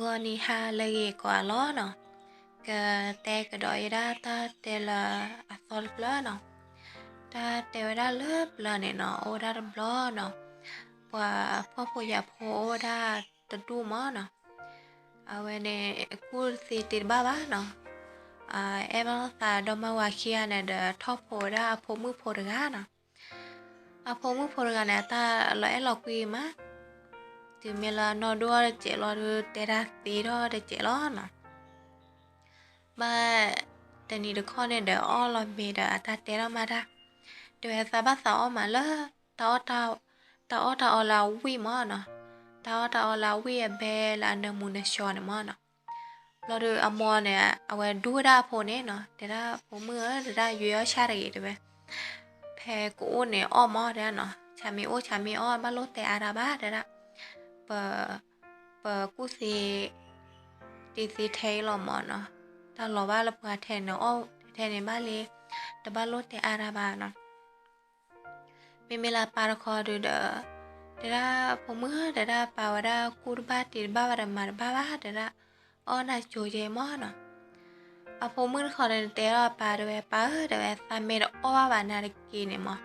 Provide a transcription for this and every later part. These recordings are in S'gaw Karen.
ဂီၤနံၤဟါလၢအဂ့ၤကိးဂၤလီၤနီၤ, ကတဲကဒီးယဲဒၣ်တၢ်တဲလၢအသီတဖျၢၣ်နီၤ. တၢ်တဲဝဲဒၣ်လၢပျၢၤန့ၣ်နီၤ အိၣ်ဝဲဒၣ်တဘျီနီၤ, ပှၤဖှီၣ်ဖိယာ်ဖိအိၣ်ဝဲဒၣ်တဒူၣ်မးနီၤ. အဝဲန့ၣ် ကူၣ်တသ့တ့တဘၣ်ဘၣ်နီၤ, အဲၣ်ဘၣ်လိာ်သးဒီမါဝၤခံဂၤန့ၣ်ဒီး ထီၣ်ဖိးဝဲဒၣ်အဖိမုၣ်ဖိတဂၤနီၤ. အဖိမုၣ်ဖိတဂၤန့ၣ် အတၢ်လီၤအဲၣ်လီၤကွံမး, တုၤမ့ၢ်လၢနီၢ်ဒိၣ်အီၤတစဲးလီၤဒီး တဲတၢ်သ့ထီၣ်တစဲးလီၤနီၤ. ဘၣ်တနံၤတခီန့ၣ်ဒီး အီၣ်လီၤမ့ၤဒီး အတၢ်တဲထီၣ်မးတၢ်, တဲဝဲသးဘၣ်သးအီၣ်မးလၢ တၢ်အီၣ်တၢ်အီလၢအဝံၣ်မးနီၤ, တၢ်အီၣ်တၢ်အီလၢအဝံၣ်အဘဲလၢအနၢမူနၢဆှီန့ၣ်မးနီၤ. ဘျီဒီးအမိၢ်န့ၣ် အဝဲဒူဝဲဒၣ်အဖိန့ၣ်နီၤ, တဲဒၣ်ဖိမုၣ်ဧၢ တဲဒၣ် ယွဲအီၣ်ဆၣ်တဂ့ၤတဲဝဲ, ဖဲကအိၣ်န့ၣ်အီၣ်မးတဲဒၣ်နီၤ, ဆၣ်မ့ၢ်အိၣ်ဆၣ်မ့ၢ်အီၣ် ဘၣ်လိၣ်တဲအါတၢ်ဘၣ်တဲဒၣ်, ပ ပကူၣ်သ့ တ့သ့ထဲအံၤလီၤမးနီၤ, တၢ်လီၤဘၣ်လၢပှၤထဲန့ၣ်အီၣ်ထဲန့ၣ်ဘၣ်လံ, တဘၣ်လိၣ်တဲအါတၢ်ဘၣ်နီၤ. မ့မ့ၢ်လၢအပၢ်တခီဒုးဒီး တဲဒၣ်ဖိမုၣ်ဧၢ တဲဒၣ် ပၢ်ဝဲဒၣ်ကူၣ်တဘၣ်တ့တဘၣ်ဘၣ်ဒီးမၤတဘၣ်ဘၣ်တဲဒၣ်, အီၣ်နၢ်ကၠိကဲမးနီၤ. အဖိမုၣ်တခီဒီးတဲထီၣ်အပၢ်တဲဝဲ ပၢ်ဧၢ တဲဝဲ သးမ့ၢ်တအီၣ်ဘၣ်ဘၣ်နာ်တက့ၢ်န့ၣ်မး,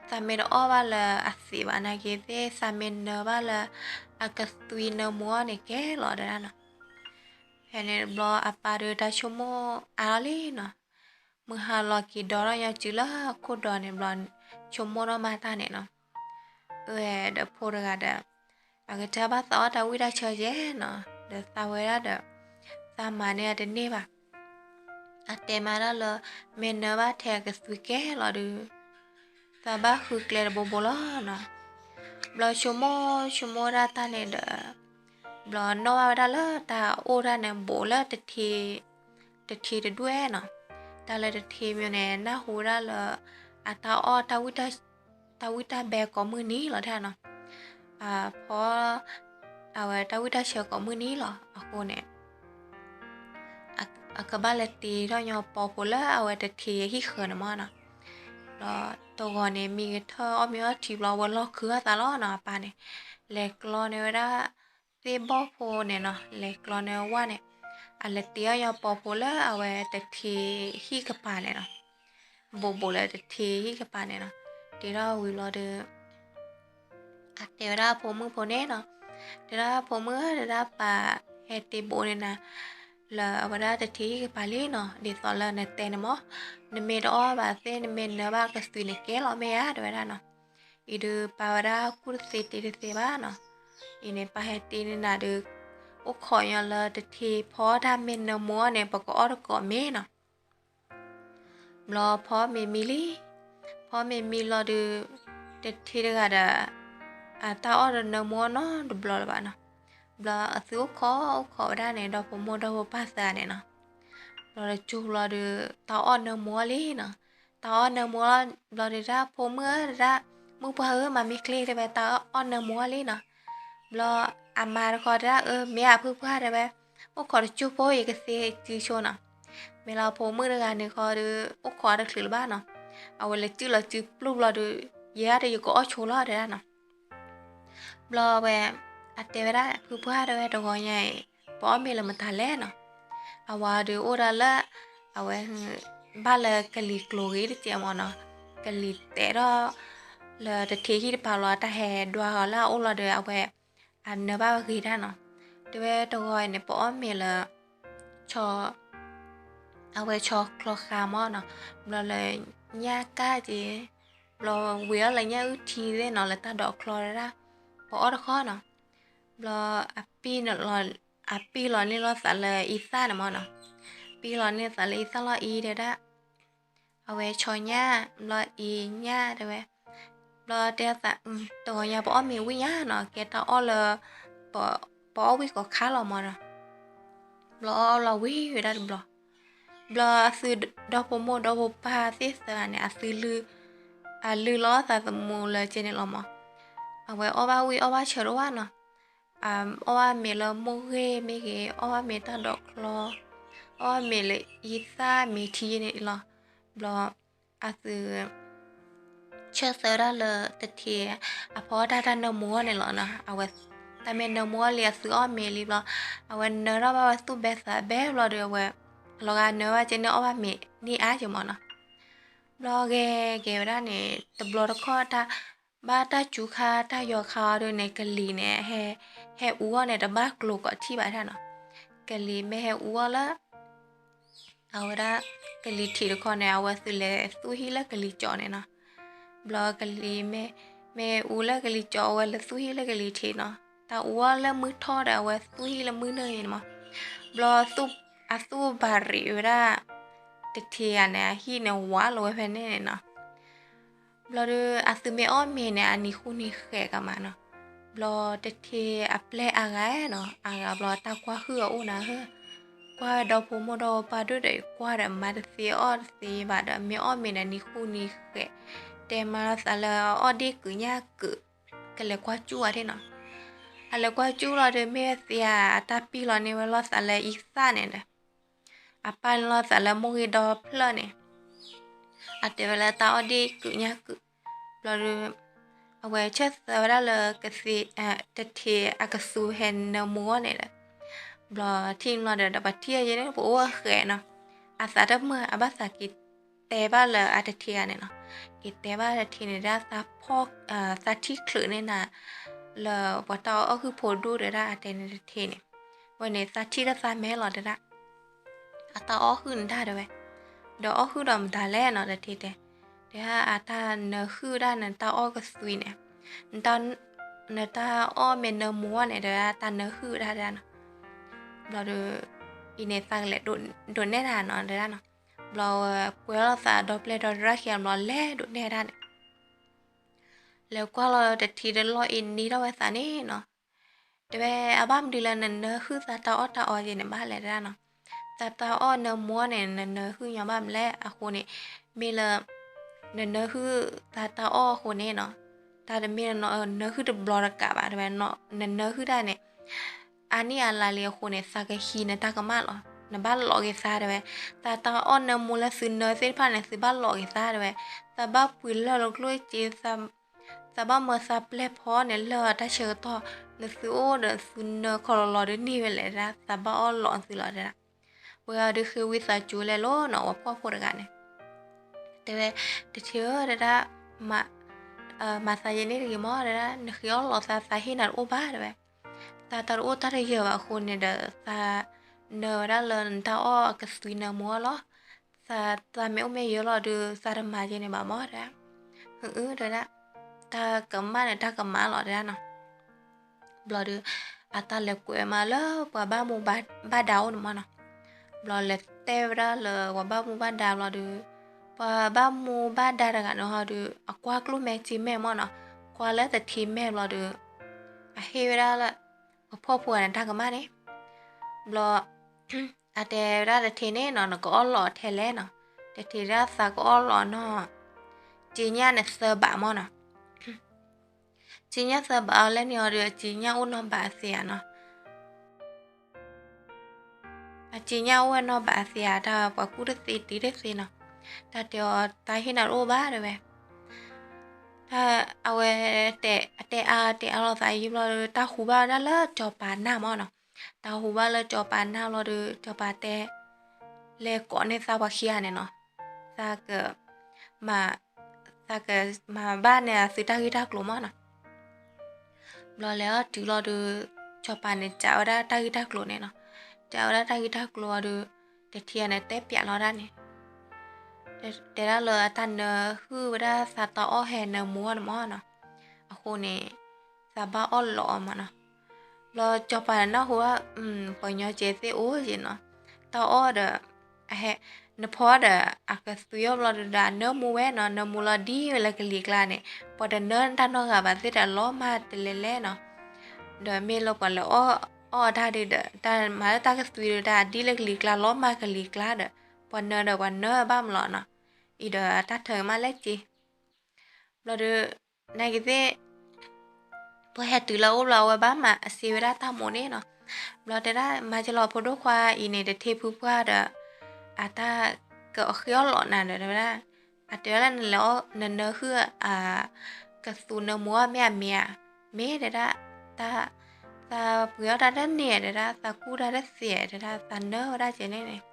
သးမ့ၢ်တအီၣ်ဘၣ်လၢအသံးဘၣ်နာ်က့ၢ်သ့ၣ် သးမ့ၢ်နၢဘၣ်လၢအကသွံနၢမူအီၣ်န့ၣ်ကဲလီၤတဲဒၣ်နီၤ. ဖဲန့ၣ်တဘျီအပၢ်ဒီးတၢ်ဆိကမိၣ်အါထီၣ်လံနီၤ, မုၢ်ဟါလီၤက့ၤဒီးထီၣ်ညီစုလၢခိၣ်ဒီးန့ၣ်ဘျီ ဆိကမိၣ်ထီၣ်မးတၢ်န့ၣ်နီၤ. အဝဲဒီးဖိတဂၤဒီး အကတၢၢ်ဘၣ်သးအီၣ်တၢ်ဝံၣ်တၢ်ဆၢယဲနီၤ, ဒီးသးဝဲဒၣ်ဒီး သးမၤန့ၢ်အတန့ၢ်ဘၣ်. အတဲမးဒၣ်လၢ မ့ၢ်နၢဘၣ်ထဲအကသွံကဲလီၤဒီး သးဘၣ်ဃုကျဲတဘိဘိလီၤနီၤ. ဘျီဆိကမိၣ်ဆိကမိၣ်ဒၣ်တၢ်န့ၣ်ဒီး ဘျီနီၣ်ဘၣ်ဝဲဒၣ်လၢတၢ်အိၣ်ဒၣ်န့ၣ် ဘူးလၢတထ့ တထ့တဒူၣ်နီၤ. တၢ်လၢတထ့မ့ၢ်န့ၣ် နၢ်ဟူဝဲဒၣ်လၢ အတၢ်အီၣ် တၢ်ဝံၣ်တၢ်ဘဲကိးမုၢ်နံၤလီၤတဲနီၤ. ဖီ အဝဲတၢ်ဝံၣ်တၢ်ဆၢကိးမုၢ်နံၤလီၤ. အဃိန့ၣ် အကဘၣ်လဲၤတ့ထီၣ်ညီပီဖိလၢအဝဲတထ့ဟံၣ်ဃၢၤန့ၣ်မးနီၤ. ဘျီတဂီၤန့ၣ် မံကထၢၣ်အီၣ်မ့ၤအီထံဘျီ အဝဲလီၢ်ခုအသးလီၤနီၤ. အပၢ်န့ၣ် လဲၤကျီန့ၢ်ဝဲဒၣ် သ့ၣ်ဘီၣ်ဖိန့ၣ်နီၤ, လဲၤကျီန့ၢ်ဝဲန့ၣ် အလဲၤတ့ထီၣ်ညီပီဖိလၢအဝဲတထ့ဟံၣ်ကပၤန့ၣ်နီၤ. ဘူးဘူးလၢတထ့ဟံၣ်ကပၤန့ၣ်နီၤ. တ့ထီၣ်ဝံၤဘျီဒီး အတဲဝဲဒၣ်အဖိမုၣ်ဖိန့ၣ်နီၤ, တဲဒၣ်ဖိမုၣ်ဧၢ တဲဒၣ် ပၢ်ဟဲတ့ဘူးန့ၢ်နၤ လၢအဝဲဒၣ်တထ့ဟံၣ်ကပၤလံနီၤ, ဒ်သိးလၢနတဲန့ၣ်မး, နမ့ၢ်တအီၣ်ဘၣ်သ့ၣ် နမ့ၢ်နၢဘၣ်ကသွံန့ၣ်ကဲလီၤမ့ၢ်ဧါ တဲဝဲဒၣ်နီၤ. အံၤဒုးပၢ်ဝဲဒၣ်ကူၣ်တသ့တ့တသ့ဘၣ်နီၤ. အံၤန့ၣ် ပၢ်ဟဲတ့န့ၢ်နၤဒီး အိၣ်ခိးညီလၢတထ့ဖီတၢ်မ့ၢ်နၢမူအီၣ်န့ၣ် ပကအီၣ်တကိးမ့ၤနီၤ. ဘျီဖီမ့ၤမံလံ, ဖီမ့ၤမံလီၤဒီး တထ့တဂၤဒီး အတၢ်အီၣ်တနၢမူအီၣ်နီတဘျီလၢၤဘၣ်နီၤ. ဘျီအသုအိၣ်ခိးအိၣ်ခိးဝဲဒၣ်န့ၣ် ဒီဖိမိၢ်ဒီဖိပၢ်သၢဂၤန့ၣ်နီၤ. ဘျီတကၠိဘျီဒီး တၢ်အီၣ်နၢမူအီၣ်လံနီၤ. တၢ်အီၣ်နၢမူအီၣ်ဘျီဒီး တၢ်ဖိမုၣ်ဧၢ တၢ် မုၣ်ပှၢ်ဧၢ မၤမ့ၢ်ချ့တဲဝဲ တၢ်အီၣ်နၢမူအီၣ်လံနီၤ. ဘျီအမါတခီတဲဒၣ် အၢ မ့ၢ်အဖုဖုတဲဝဲ အိၣ်ခိးတကၠိဖိ ယကသ့စုဆိနီၤ. မ့ၢ်လၢဖိမုၣ်တဂၤန့ၣ်ဃီဒီး အိၣ်ခိးတချုးလၢၤဘၣ်နီၤ. အဝဲလဲၤစုလီၤစုပျုၢ်ဘျီဒီး ယဲဒၣ်ဒီးယကအီၣ်ဆိလီၤတဲဒၣ်နီၤ. ဘျီဝဲ အတဲဝဲဒၣ် ဖုပှၢ်တဲဝဲ တဂီၤညါအံၤ ပအီၣ်မ့ၤလၢမတၤလဲၣ်နီၤ. အဝၤဒီးအိၣ်ဒၣ်လၢ အဝဲ ဘၣ်လၢကလံၤကျိၤဂ့ၤတစဲးမးနီၤ. ကလံၤတဲာ်ထီၣ် လၢတထ့ဟံၣ်တပၤလီၤ တၢ်ဟဲဒွးအီၤလၢအအိၣ်လီၤဒီး အဝဲ အနၢဘၣ်ဝဲဂ့ၤဒၣ်နီၤ. တဲဝဲတဂီၤအံၤန့ၣ် ပအီၣ်မ့ၤလၢ ဆီ အဝဲဆီချီဃါမးနီၤ. ဘျီလၢညၣ်ကၢ်က့ၤ ဘျီဝံၤအီၣ်လၢညၣ်အုၣ်ထံသ့ၣ်နီၤ လၢတၢ်ဒိးချီတဲဒၣ် ပအီၣ်တခီနီၤ. ဘျီ အပံၢ်လီၤန့ၢ်လီၤသးလၢအံသၣ်န့ၣ်မးနီၤ. ပံၢ်လီၤန့ၢ်သးလၢအံသၣ်လီၤအံၤတဲဒၣ် အဝဲဆီညၣ် ဘျီအံၤညၣ်တဲဝဲ ဘျီတဲသး တဂီၤညါပအီၣ်မ့ၤဝံၣ်ညါနီၤ ကဲတၢ်အီၣ်လၢ ပအီၣ်ဝံၣ်ကိးခါလီၤမးနီၤ. ဘျီအီၣ်လီၤဝံၤဝဲဒၣ်တဘျီ ဘျီအသုဒီဖိမိၢ်ဒီဖိပၢ်သ့ၣ်သၢဂၤန့ၣ် အသုလုၢ် အလုၢ်လီၤသးသမူလၢကဲန့ၣ်လီၤမး. အဝဲအီၣ်ဘၣ်ဝံၣ်အီၣ်ဘၣ်ဆၢတအိၣ်ဘၣ်နီၤ. အီၣ်ဘၣ်မ့ၤလၢမိၢ်ဂ့ၢ်မ့ၢ်ဂ့ၤ အီၣ်ဘၣ်မ့ၤတၢ်ဒိးချီ အီၣ်ဘၣ်မ့ၤလၢအံသၣ်မ့ၤထံယဲန့ၣ်လီၤ. ဘျီ အသု ဆၢသၢဒၣ်လၢတထ့ အဖီတၢ်တၢ်နၢမူအီၣ်န့ၣ်လီၤနီၤ. အဝဲ တၢ်မ့ၢ်နၢမူအီၣ်လံအသုအီၣ်မ့ၤလံဘျီ, အဝဲနၢထီၣ်ဘၣ်ဝဲသူၣ်ဘဲသးဘဲဘျီဒီး အဝဲအလီၤဂာ်နၢဘၣ်ကဲန့ၣ်အီၣ်ဘၣ်မ့ၤန့ၢ်အါကမၢ်နီၤ. ဘျီဂဲၤဂဲၤဝဲဒၣ်န့ၣ် တဘျီတခီၣ်တၢ် ဘၣ်တၢ်စူၤခါတၢ်ယီၤခါအီၤဒုးန့ၣ် ကလံၤန့ၣ် ဟဲအူအီၣ်န့ၣ် တဘၣ်ကျိၤကိးထံၣ်ဘၣ်ဒၣ်နီၤ. ကလံၤမ့ၢ်ဟဲအူအီၣ်လၢ အဝဲဒၣ် ကလံၤထံးတခီန့ၣ် အဝဲသုလဲၤသူၣ်ဟံၣ်လၢကလံၤကၠီန့ၣ်နီၤ. ဘျီကလံၤမ့ၢ် မ့ၢ်အူလၢကလံၤကၠီအဝဲလဲၤသူၣ်ဟံၣ်လၢကလံၤထံးနီၤ. တၢ်အူအီၣ်လၢမုၢ်ထီၣ်ဒီး အဝဲသူၣ်ဟံၣ်လၢမုၢ်နုာ်န့ၣ်မး. ဘျီအသူၣ်ဘၣ်ရံးဝဲဒၣ် တထံဂၤန့ၣ် အဟံၣ်န့ၣ်ဝးလီၤဝဲဖဲန့ၣ်န့ၣ်နီၤ. ဘျီဒီး အသုမ့ၢ်အီၣ်မ့ၤန့ၣ် အနံၤဃုနံၤဃဲးကမၣ်နီၤ. ဘျီတထံအပျဲၢ်အါဂၤနီၤ, အါဂၤဘျီတၢ်ကွၢ်ဟုၣ်အအိၣ်နၤဧၢ, ကွၢ်ဒီဖိမိၢ်ဒီပၢ်ဒိၣ်ဒီး ကွၢ်ဒီးမၤတသ့အီၣ်တသ့ဘၣ်ဒီး မ့ၢ်အီၣ်မ့ၤန့ၣ် နံၤဃုနံၤဃဲး, တဲမၤလီၤသးလၢအအီၣ်ဒ့ၣ်ကုာ်ညၣ်ကုာ်, ကလဲၤကွၢ်ကၠူၣ်ဝဲဒၣ်နီၤ. အလဲၤကွၢ်ကၠူၣ်လီၤဒီး မ့ၢ်သ့ဧါ အတၢ်ပံၢ်လီၤန့ၢ်ဝဲလိာ်သးလၢအံသၣ်န့ၣ်ဒီး အပာ်န့ၢ်လိာ်သးလၢမိၢ်ဂ့ၤဒီဖျၢၣ်န့ၣ်, အတဲဝဲလၢတၢ်အီၣ်ဒ့ၣ်ကုာ်ညၣ်ကုာ်, ဘျီဒီး အဝဲဆၢၣ်သၢဝဲဒၣ်လၢကသ့ တထံအကသူဟဲနၢမူအီၣ်န့ၣ်ဒီး, ဘျီထံၣ်န့ၣ်လီၤဒီး ဒီးပှၤထံၣ်အီၤယဲန့ၣ် ပအိၣ်အဃဲးနီၤ, အသးတမုာ် အဘၣ်သးက့ၤတဲဘၣ်လၢအတထံဂၤန့ၣ်နီၤ, က့ၤတဲဘၣ်တထံန့ၣ်ဒၣ်သးဖီၣ် သးထံၣ်ချုးန့ၢ်နၤ လၢပှၤတၢ်အီၣ်ဟုၣ်ဖိဒိၣ်တဲဒၣ်အတဲန့ၣ်တထံန့ၣ်, ဝဲန့ၣ်သးထံၣ်လၢသးမဲာ်လီၤတဲဒၣ် အတၢ်အီၣ်ဟုၣ်နတၢ်တဲဝဲ, ဒီးအီၣ်ဟုၣ်ဒီးမတၤလဲၣ်နီၤ တထံတဲ, တဲဒၣ်အတၢ်နၢဟုၣ်ဒၣ်နတၢ်အီၣ်ကသွံန့ၣ်, နတၢ်အီၣ်မ့ၢ်နၢမူအီၣ်န့ၣ် တဲဝဲဒၣ်တၢ်နၢဟုၣ်ဒၣ်တဲဒၣ်နီၤ. ဘျီဒီး အံၤန့ၣ်သးကလဲၤဒိးနဲၣ်တၢ်နီၤတဲဒၣ်နီၤ. ဘျီဝဲကွဲလီၤသးဒီပျဲၢ်ဒီတရၣ်ခံဂၤဘျီလဲၤဒိးနဲၣ်တၢ်န့ၣ် လဲၤကွၢ်လီၤတထံတလီၢ်အံၤန့ၢ်ထီၣ်ဝဲသးန့ၣ်နီၤ, တဲဝဲအဘၣ်မနုၤလၢနနၢဟုၣ်သးတၢ်အီၣ်တၢ်အီယဲန့ၣ်ဘၣ်လဲၣ်တဲဒၣ်နီၤ, သးတၢ်အီၣ်နၢမူအီၣ်န့ၣ် နနၢဟုၣ်ညီဘၣ်မလဲၣ်အဃိန့ၣ်, မ့ၢ်လၢ နနၢဟုၣ်သးတၢ်အီၣ်အဃိန့ၣ်နီၤ, တၢ်တမ့ၢ်နနၢဟုၣ်တဘျီတကးဘၣ်တဲဝဲ, နနၢဟုၣ်တၢ်န့ၣ် အါနံၣ်အါလါလံအဃိန့ၣ် သးကဟံးနတၢ်ကမၣ်လီၤ, နဘၣ်လီးက့ၤသးတဲဝဲ, သးတၢ်အီၣ်နၢမူလၢသုနၢသ့ၣ်တဖၣ်န့ၣ် သုဘၣ်လီးက့ၤသးတဲဝဲ, သးဘၣ်ပှ့ၤလၢၢ်လၢကျိၣ်စ့ သးဘၣ်မၢသးပျဲၢ်ဖီန့ၣ် လၢၢ်အတၢ်ဆၢကတီၢ်, နသုအိၣ်ဒီးသုနၢခီလီၤလီၤဒုးန့ၢ်ဝဲလဲၣ်ဒၣ် သးဘၣ်အီၣ်လီးသုလီၤတဲဒၣ်. ဝဲအီၤဒုးဃ့ဝံသးစူၤလဲၣ်လိၤနီၤ ပှၤဖှီၣ်ဖိတဂၤန့ၣ်, တဲဝဲ, တထံဧၢတဲဒၣ်, မၤသးယဲန့ၣ်တဂ့ၤမးတဲဒၣ်, နဃ့အီၣ်လီးသး သးဟ့ၣ်နၤတအိၣ်ဘၣ်တဲဝဲ, သးတၢ်တအိၣ်တၢ်တယၢၤဘၣ်အဃိန့ၣ်ဒီး သးနၢဝဲဒၣ်လၢနတၢ်အီၣ်အကသွံနၢမူအီၣ်လီၤ, သးသးမ့ၢ်အိၣ်မ့ၢ်ယၢၤလီၤဒုး သးတမၤယဲန့ၣ်ဘၣ်မးတဲဒၣ်, ဟအၢတဲဒၣ်, တၢ်ကမၣ်န့ၣ်တၢ်ကမၣ်လီၤတဲဒၣ်နီၤ. ဘျီဒီး အတၢ်လဲၤကွဲးမးလၢပှၤဘၣ်မူဘၣ်ဒါအိၣ်န့ၣ်မးနီၤ, ဘျီလဲၤတဲဝဲဒၣ်လၢပှၤဘၣ်မူဘၣ်ဒါဘျီဒီး, ပှၤဘၣ်မူဘၣ်ဒါတဂၤန့ၣ်ဟီဒီး အကွၢ်ကျိၣ်မဲာ်စ့မဲာ်မးနီၤ, ကွၢ်လၢတထံမဲာ်ဘျီဒီး, အဟ့ၣ်ဝဲဒၣ်လၢ ပှၤဖှီၣ်ဖိန့ၣ်တၢ်ကမၣ်န့ၣ်, ဘျီ အတဲဝဲဒၣ်တထံန့ၣ်နီၤ နကအီၣ်လီးထဲလဲၣ်နီၤ, တထံဒၣ်သးကအီၣ်လီးနီၤ, စ့ညၣ်န့ၣ်သၢဘးမးနီၤ, စ့ညၣ်သၢဘးအီၤလဲၣ်န့ၣ်အီၤဒီး အစ့ညၣ်အိၣ်နီၢ်ဘးအသ့ဧါနီၤ, အစ့ညၣ်အိၣ်ဝဲနီၢ်ဘးအသ့ဧါ တၢ်ပှၤကူၣ်တသ့တံၤတသ့နီၤ, တၢ်တဲအီၤ တၢ်ဟ့ၣ်နၤတအိၣ်ဘၣ်တဲဝဲ, တၢ်အဝဲ တဲအါတဲအါလိာ်သးယံာ်ဘျီဒီး တၢ်ဟူဘၣ်ဝဲဒၣ်လၢစီၤပၤနၢ်မးနီၤ, တၢ်ဟူဘၣ်လၢစီၤပၤနၢ်ဘျီဒီး စီၤပၤတဲ လဲၤကိးန့ၢ်သးပှၤခံဂၤန့ၣ်နီၤ, သးက မၤ သးကမၤဘၣ်န့ၢ်အသုတၢ်ဂ့ၢ်တၢ်ကျိၤမးနီၤ, ဘျီလဲၤအီၣ်တုၤလီၤဒီး စီၤပၤန့ၣ် စံးဝဲဒၣ်တၢ်ဂ့ၢ်တၢ်ကျိၤန့ၣ်နီၤ, စံးဝဲဒၣ်တၢ်ဂ့ၢ်တၢ်ကျိၤအီၤဒီး တထံဂၤန့ၣ် တဲပျးလီၤဒၣ်န့ၣ် တဲဒၣ်လၢအတၢ်နၢဟုၣ်ဝဲဒၣ်သးတၢ်အီၣ်ဟဲနၢမူအီၣ်န့ၣ်မးနီၤ, အဃိန့ၣ် သးဘၣ်အီၣ်လီးအီၤမးနီၤ, ဘျီစီၤပၤန့ၣ်နၢ်ဟူဝဲ ပှၤညီကဲသ့ၣ်အိၣ်ယဲနီၤ, တၢ်အီၣ်ဒီး အဟဲ နဖီဒီး အကသွံအီၣ်ဘျီဒီး အနၢမူဝဲနီၤ, နၢမူလီၤဒ်ဝဲလၢကလံၤကျါန့ၣ် ပှၤတနၢတၢ်နီတဂၤဘၣ်သ့ၣ်ဒီးလီၤမၢ်တလဲၤလဲၣ်နီၤ, ဒီးမ့ၢ်လၢပှၤလဲၤအီၣ်အီၣ်တၢ်ဒုးဒီး တၢ်မၤလၢတၢ်ကသွံဒီး တၢ်ဒ်လၢကလံၤကျါလီၤမၢ်ကလံၤကျါဒီး ပှၤနၢဒီးပှၤနၢဘၣ်မးလီၤနီၤ, အံၤဒီးတၢ်ထၢမးလဲၣ်က့ၤ ဘျီဒီး နာ်က့ၤသ့ၣ် ပှၤဟဲတုၤလၢအအိၣ်ဘျီ အဝဲဘၣ်မၤအစ့ဝဲဒၣ်တၢ်မိၣ်န့ၣ်နီၤ, ဘျီတဲဒၣ်မၤကလီၤဖိဒိၣ်ခွါအံၤန့ၣ် တထံဖုပှၢ်ဒီး အတၢ်ကဃ့အီၣ်လီးနၤဒီးတဲဝဲဒၣ်, အတဲဝဲဒၣ်နလဲၤအီၣ်နနၢဟုၣ်အ ကသူနၢမူအီၣ်မ့ၢ်အမ့ၢ်ဧါ, မ့ၢ်တဲဒၣ် တၢ် သးပှ့ၤအီၣ်တၢ်တန့ၢ်တဲဒၣ်, သးကူၣ်တၢ်တသ့တဲဒၣ်, သးနၢၤဝဲဒၣ်ကဲန့ၣ်န့ၣ်,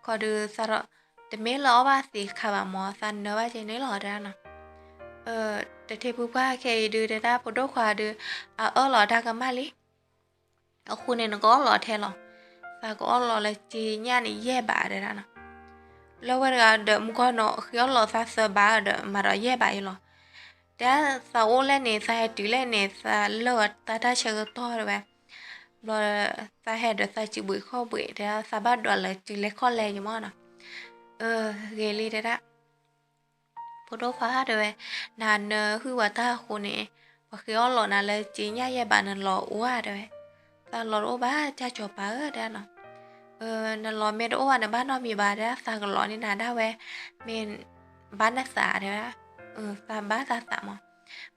ခီဒုးသး တမ့ၢ်လၢအီၣ်ဘၣ်သ့ခါဘၣ်မၢ်, သးနၢၤဘၣ်ကဲန့ၣ်လီၤတဲဒၣ်နီၤ. တထံဖုပှၢ်ခဲအံၤဒုးတဲဒၣ် ဖိဒိၣ်ခွါဒုး အအၢၣ်လီၤတၢ်ကမၣ်လံ. အဃိန့ၣ် နကအီၣ်လီၤထဲလီၤ. သးကအီၣ်လီၤလၢက့ညၣ်န့ၣ် ယဲၢ်ဘးတဲဒၣ်နီၤ. လၢဝဲတဂၤဒီး မုၢ်ကီၢ်နီၤ ဃ့အီၣ်လီၤသးသၢဘးဒီး မၤဒီးယဲၢ်ဘးအံၤလီၤ. တဲဒၣ်သးအိၣ်လဲၣ်န့ၣ် သးဟဲတုၤလဲၣ်န့ၣ် သးလၢာ်တၢ်ဆၢကတီၢ်တဲဝဲ. ဘျီ သးဟဲဒီးသးစုဘှံးခီၣ်ဘှံးတဲဒၣ် သးဘၣ်ဒွးလၢစုလဲၤခီၣ်လဲၤယမၢ်နီၤ. ဂ့ၤလံတဲဒၣ် ဖိဒိၣ်ခွါတဲဝဲ, နနၢၤဟုၣ်ဝဲတၢ်အဃိန့ၣ် ပှၤဃ့အီၣ်လီၤနၤလၢက့ညၣ်ယဲၢ်ဘး နလီၤအိၣ်ဧါတဲဝဲ. သးလီၤတအိၣ်ဘၣ် ကၢ်စီၤပၤဧၢတဲဒၣ်နီၤ. နလီၤမ့ၢ်တအိၣ်ဘၣ်န့ၣ် ဘၣ်နီတမံၤဘၣ်တဲဒၣ်, သးကလီၤန့ၢ်နၤဒၣ်ဝဲ, မ့ၢ်ဘၣ်နသးတဲဝဲဒၣ်. သးဘၣ်သးသးမၢ်.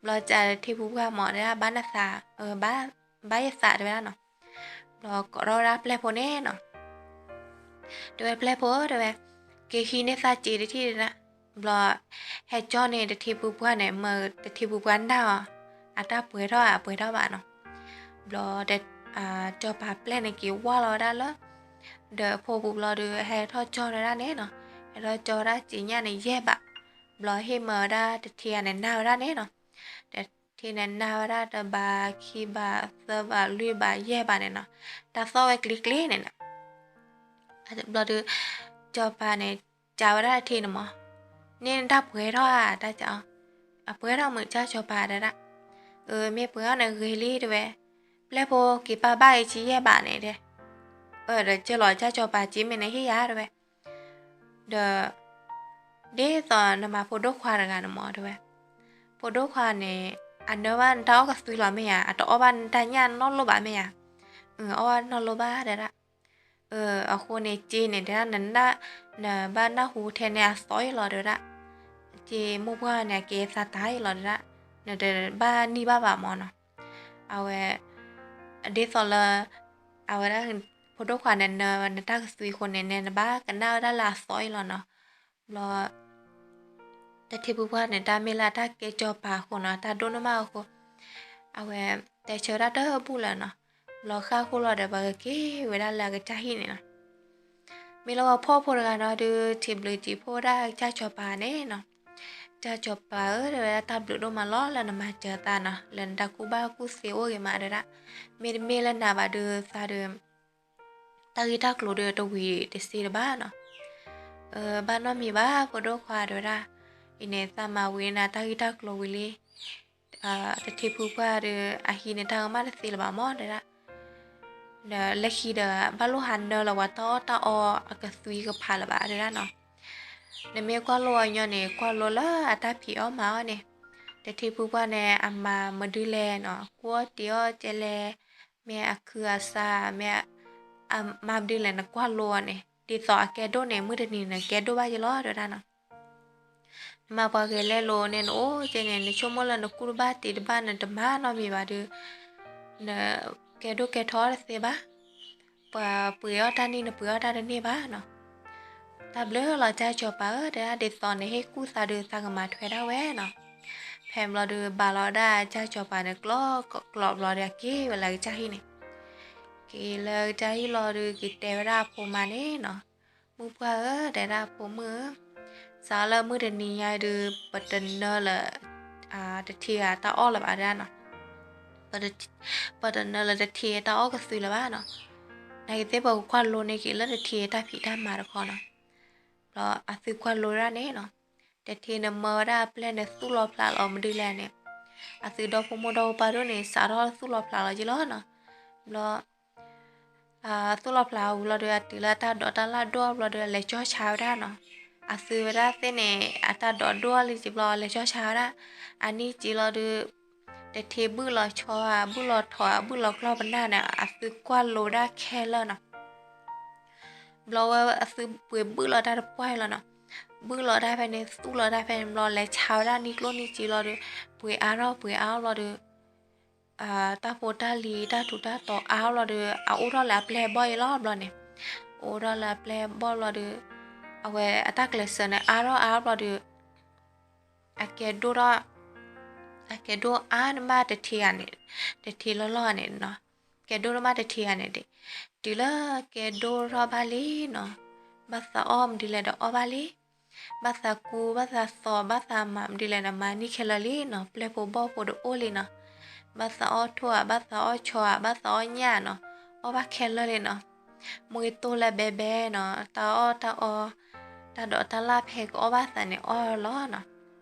ဘျီတထံဖုပှၢ်မၢ်တဲဒၣ် ဘၣ်နသး, ဘၣ်ယသးတဲဝဲဒၣ်နီၤ. ဘျီကိးထီၣ်ဝဲဒၣ်ပျဲၢ်ဖိန့ၣ်နီၤ တဲဝဲ ပျဲၢ်ဖိဧၢတဲဝဲ, က့ၤဟံးန့ၢ်သးစ့တထံၣ်တဲဒၣ်. ဘျီ ဟဲကၠီန့ၣ် တထံဖုပှၢ်န့ၣ် မၢတထံဖုပှၢ်နၢ်အီၤ, အတၢ်ပှဲၤထီၣ်ဧါ အပှဲၤထီၣ်ဘၣ်နီၤ. ဘျီ စီၤပၤပျဲၢ်န့ၣ်က့ၤဝၢ်လီၤဝဲဒၣ်လၢ ဒီးအဖိပူၤဘျီဒီး ဟဲထီၣ်ကၠီဝဲဒၣ်န့ၣ်နီၤ. ဟဲထီၣ်ကၠီဝဲဒၣ်စ့ညၣ်န့ၣ် ယဲၢ်ဘး. ဘျီဟ့ၣ်မၢဝဲဒၣ်တထံဂၤန့ၣ် နၢ်ဝဲဒၣ်န့ၣ်နီၤ. တထံန့ၣ်နၢ်ဝဲဒၣ်တဘး ခံဘး သၢဘး လွံၢ်ဘး ယဲၢ်ဘးန့ၣ်နီၤ. တၢ်သီၣ်ဝဲကျ့ကျ့န့ၣ်နီၤ. ဘျီဒီး စီၤပၤန့ၣ် ကးဝဲဒၣ်တထံန့ၣ်မၢ်, န့ၣ်နတၢ်ပှဲၤထီၣ်ဧါ တၢ်ကးအီၤ. အပှဲၤထီၣ်မုာ် ကၢ်စီၤပၤတဲဒၣ်. မ့ၢ်ပှဲၤထီၣ်န့ၣ်ဂ့ၤလံတဲဝဲ, ပျဲၢ်ဖိက့ၤပာ်ဘၣ်အံၤဆံယဲၢ်ဘးန့ၣ်တဲ. ဒီးကၢ်လီၤ ကၢ်စီၤပၤ က့ၤမ့ၢ်နဟ့ၣ်ယၤတဲဝဲ. ဒီး ဒ်သိးနမၤဖိဒိၣ်ခွါတဂၤန့ၣ်မၢ်တဲဝဲ, ဖိဒိၣ်ခွါန့ၣ် အနၢဘၣ်နတၢ်အီၣ်ကသွံလီၤမ့ၢ်ဧါ, အတအီၣ်ဘၣ်နတၢ်ညၣ်နီတလိၣ်ဘၣ်မ့ၢ်ဧါ. အီၣ်ဘၣ်နီတလိၣ်ဘၣ်တဲဒၣ်. အဃိန့ၣ် စ့န့ၣ်တဲဒၣ် နဘၣ်နၢ်ဟူထဲန့ၣ်အသီအံၤလီၤတဲဝဲဒၣ်. စ့မိၢ်ပှၢ်န့ၣ် အကဲသးတၢ်အံၤလီၤတဲဒၣ်. နတဘၣ်နံၣ်ဘၣ်ဘၣ်မၢ်နီၤ. အဝဲ ဒ်သိးလၢ အဝဲဒၣ် ဖိဒိၣ်ခွါန့ၣ် နၢနတၢ်ကသွံအဃိန့ၣ် နဘၣ်ကနၣ်ဝဲဒၣ်လၢအသီအံၤလီၤနီၤ. ဘျီ တထံဖုပှၢ်န့ၣ် တၢ်မ့ၢ်လၢအတၢ်ကဲစီၤပၤအဃိနီၤ တၢ်ဒိၣ်န့ၢ်မးအဃိ အဝဲတဲဆၢတၢ်တဘူၣ်လၢၤနီၤ. ဘျီဃၣ်ဃိလီၤဒီး ပှၤကက့ၤဝဲဒၣ်လၢအကစၢ်ဟံၣ်န့ၣ်နီၤ. မ့ၢ်လၢပှၤဖှီၣ်ဖိတဂၤနီၤဒုး ထံၣ်ဘျုးထံၣ်ဖှိၣ်ဝဲဒၣ်ကစၢ်စီၤပၤန့ၣ်နီၤ. ကၢ်စီၤပၤဧၢ တဲဝဲဒၣ် တၢ်ဘျုးဒိၣ်မးလီၤ လၢနမၤစၢၤသးနီၤ လၢနတၢ်ကူၣ်ဘၣ်ကူၣ်သ့အိၣ်ဂ့ၤမးတဲဒၣ်. မ့တမ့ၢ်လၢနၤဘၣ်ဒုးသးဒီး တၢ်ဂ့ၢ်တၢ်ကျိၤဒီးတဝံၤတသ့တဘၣ်နီၤ. ဘၣ်နီတမံၤဘၣ် ဖိဒိၣ်ခွါတဲဝဲဒၣ်. အံၤန့ၣ် သးမၤဝံၤနၤတၢ်ဂ့ၢ်တၢ်ကျိၤဝံၤလံ. တထံဖုပှၢ်ဒီး အဟံးန့ၢ်တၢ်ကမၣ်တသ့လၢၤဘၣ်မၢ်တဲဒၣ်. ဒီးလၢခံဒီး ဘၣ်လိၣ်ဟးနၢလၢၤပှၤတၢ်အီၣ်တၢ်အီအကသွံကဖးလၢၤဘၣ်တဲဒၣ်နီၤ. နမ့ၢ်ကွၢ်လိအီၤညီန့ၣ် ကွၢ်လိလၢအတၢ်ဖံးအီၣ်မၤအီၣ်န့ၣ် တထံဖုပှၢ်န့ၣ် အမၤမဒုလဲၣ်နီၤ ကူၣ်အီၣ်တ့ၤအီၣ်ကဲလဲၣ် မ့ၢ်အခုအစါ မ့ၢ် အမၤမဒုလဲၣ် နကွၢ်လိအီၤန့ၣ် ဒ်သိးအကဲဒိၣ်န့ၣ် မုၢ်တနံၤန့ၣ် ကဲဒိၣ်ဘၣ်ယလီၤတဲဝဲဒၣ်နီၤ. နမၤပှၤဂဲၤလဲလိာ်န့ၣ် နအိၣ်ကဲန့ၣ် နဆိကမိၣ်လၢနကူၣ်တဘၣ်တ့ၤတဘၣ် နတမၤနီတမံၤဘၣ်ဒီး နကဲဒိၣ်ကဲထီတသ့ဘၣ်. ပှၤပှ့ၤအီၣ်တၢ်န့ၣ် နပှ့ၤအီၣ်တၢ်တန့ၢ်ဘၣ်နီၤ. တၢ်ဘျုးလီၤ ကၢ်စီၤပၤဧၢ တဲဒၣ် ဒ်သိးနဟ့ၣ်ကူၣ်သးဒီး သးကမၤထွဲဒၣ်ဝဲနီၤ. ဖဲဘျီဒီး ဘၣ်လီၤဒၣ်ကၢ်စီၤပၤန့ၣ် ကျီကျီဘျီဒီး က့ၤဝဲလၢကစၢ်ဟံၣ်န့ၣ် က့ၤလၢကစၢ်ဟံၣ်လီၤဒီး က့ၤတဲဝဲဒၣ်အဖိမါန့ၣ်နီၤ. မုၢ်ပှၢ်ဧၢ တဲဒၣ်ဖိမုၣ်ဧၢ, စးလၢမုၢ်တနံၤညါဒီး ပတနၢလၢ တထံဂၤတၢ်အီၣ်လၢၤဘၣ်တဲဒၣ်နီၤ. ပတနၢလၢတထံတၢ်အီၣ်ကသွံလၢၤဘၣ်နီၤ. နာ်က့ၤသ့ၣ် ပကကွၢ်လိန့ၢ်က့ၤလၢတထံတၢ်ဖံးတၢ်မၤတခီနီၤ. ဘျီအသုကွၢ်လိဒၣ်န့ၣ်နီၤ. တထံန့ၣ်မၢဝဲဒၣ်အပျဲၢ်န့ၣ်သူၣ်လီၤဖျးလီၤမဒုလဲၣ်န့ၣ်, အသုဒီဖိမိၢ်ဒီဖိပၢ်ဒိၣ်န့ၣ် စးထီၣ်သူၣ်လီၤဖျးလီၤက့ၤလီၤနီၤ. ဘျီ သူၣ်လီၤဖျးဝံၤလီၤဒီး အတုၤလၢအတၢ်ဒိးတၢ်လၢ်ဒိၣ်ဘျီဒီး အလဲၤကၠီၣ်ဆါဝဲဒၣ်နီၤ. အသုဝဲဒၣ်သ့ၣ်န့ၣ် အတၢ်ဒိးဒိၣ်လံက့ၤဘျီ အလဲၤကၠီၣ်ဆါဝဲဒၣ်. အနံၣ်က့ၤလီၤဒီး တထံဘုၣ်လီၤဆီဧါ ဘုၣ်လီၤထိးဧါ ဘုၣ်လီၤကျီၢ်ပနၢ်န့ၣ် အသုကွၢ်လိဒၣ်ခဲလၢာ်နီၤ. ဘျီဝဲအသုပှ့ၤဘုၣ်လီၤတၢ်တပှၢ်အံၤလီၤနီၤ. ဘုၣ်လီၤတၢ်ဖဲန့ၣ် သူၣ်လီၤတၢ်ဖဲန့ၣ် ဘျီ လဲၤဆါဝဲဒၣ်နံၣ်ကျိၣ်နံၣ်စ့လီၤဒီး ပှ့ၤအါထီၣ်ပှ့ၤအါထီၣ်ဘျီဒီး တၢ်ဖိတၢ်လံၤတၢ်ထူးတၢ်တီၤအါထီၣ်ဘျီဒီး အအိၣ်ထီၣ်လၢအပျဲၢ်အဘီၣ်အံၤလီၤဘျီန့ၣ်. အိၣ်ထီၣ်လၢအပျဲၢ်အဘီၣ်ဘျီဒီး အဝဲအတၢ်ကျဲးစၢးန့ၣ် အါထီၣ်အါထီၣ်ဘျီဒီး အကဲဒိၣ်ထီၣ် အကဲဒိၣ်အါန့ၢ်ဘၣ်တထံဂၤန့ၣ် တထံလီၢ်လီၢ်န့ၣ်နီၤ. ကဲဒိၣ်တဘၣ်တထံဂၤန့ၣ်ဒံး, တုၤလၢကဲဒိၣ်ထီၣ်ဘၣ်လံနီၤ, ဘၣ်သးအီၣ်မနုၤလဲၣ်ဒီးအီၣ်ဘၣ်လံ, ဘၣ်သးကူ ဘၣ်သးသိး ဘၣ်သးမၤမနုၤခဲလၢာ်လံနီၤ, ပျဲၢ်ဖိဘီၣ်ဖိတအိၣ်လံနီၤ, ဘၣ်သးအီၣ်ထိၣ်ဧါ ဘၣ်သးအီၣ်ဆီဧါ ဘၣ်သးအီၣ်ညၣ်နီၤ, အီၣ်ဘၣ်ခဲလၢာ်လံနီၤ, မ့ၢ်တိၢ်လၢဘဲဘဲနီၤ, တၢ်အီၣ်တၢ်အီ, တၢ်ဒိးတၢ်လၢ်ဖဲကအီၣ်ဘၣ်သးန့ၣ်အီၣ်လီၤနီၤ,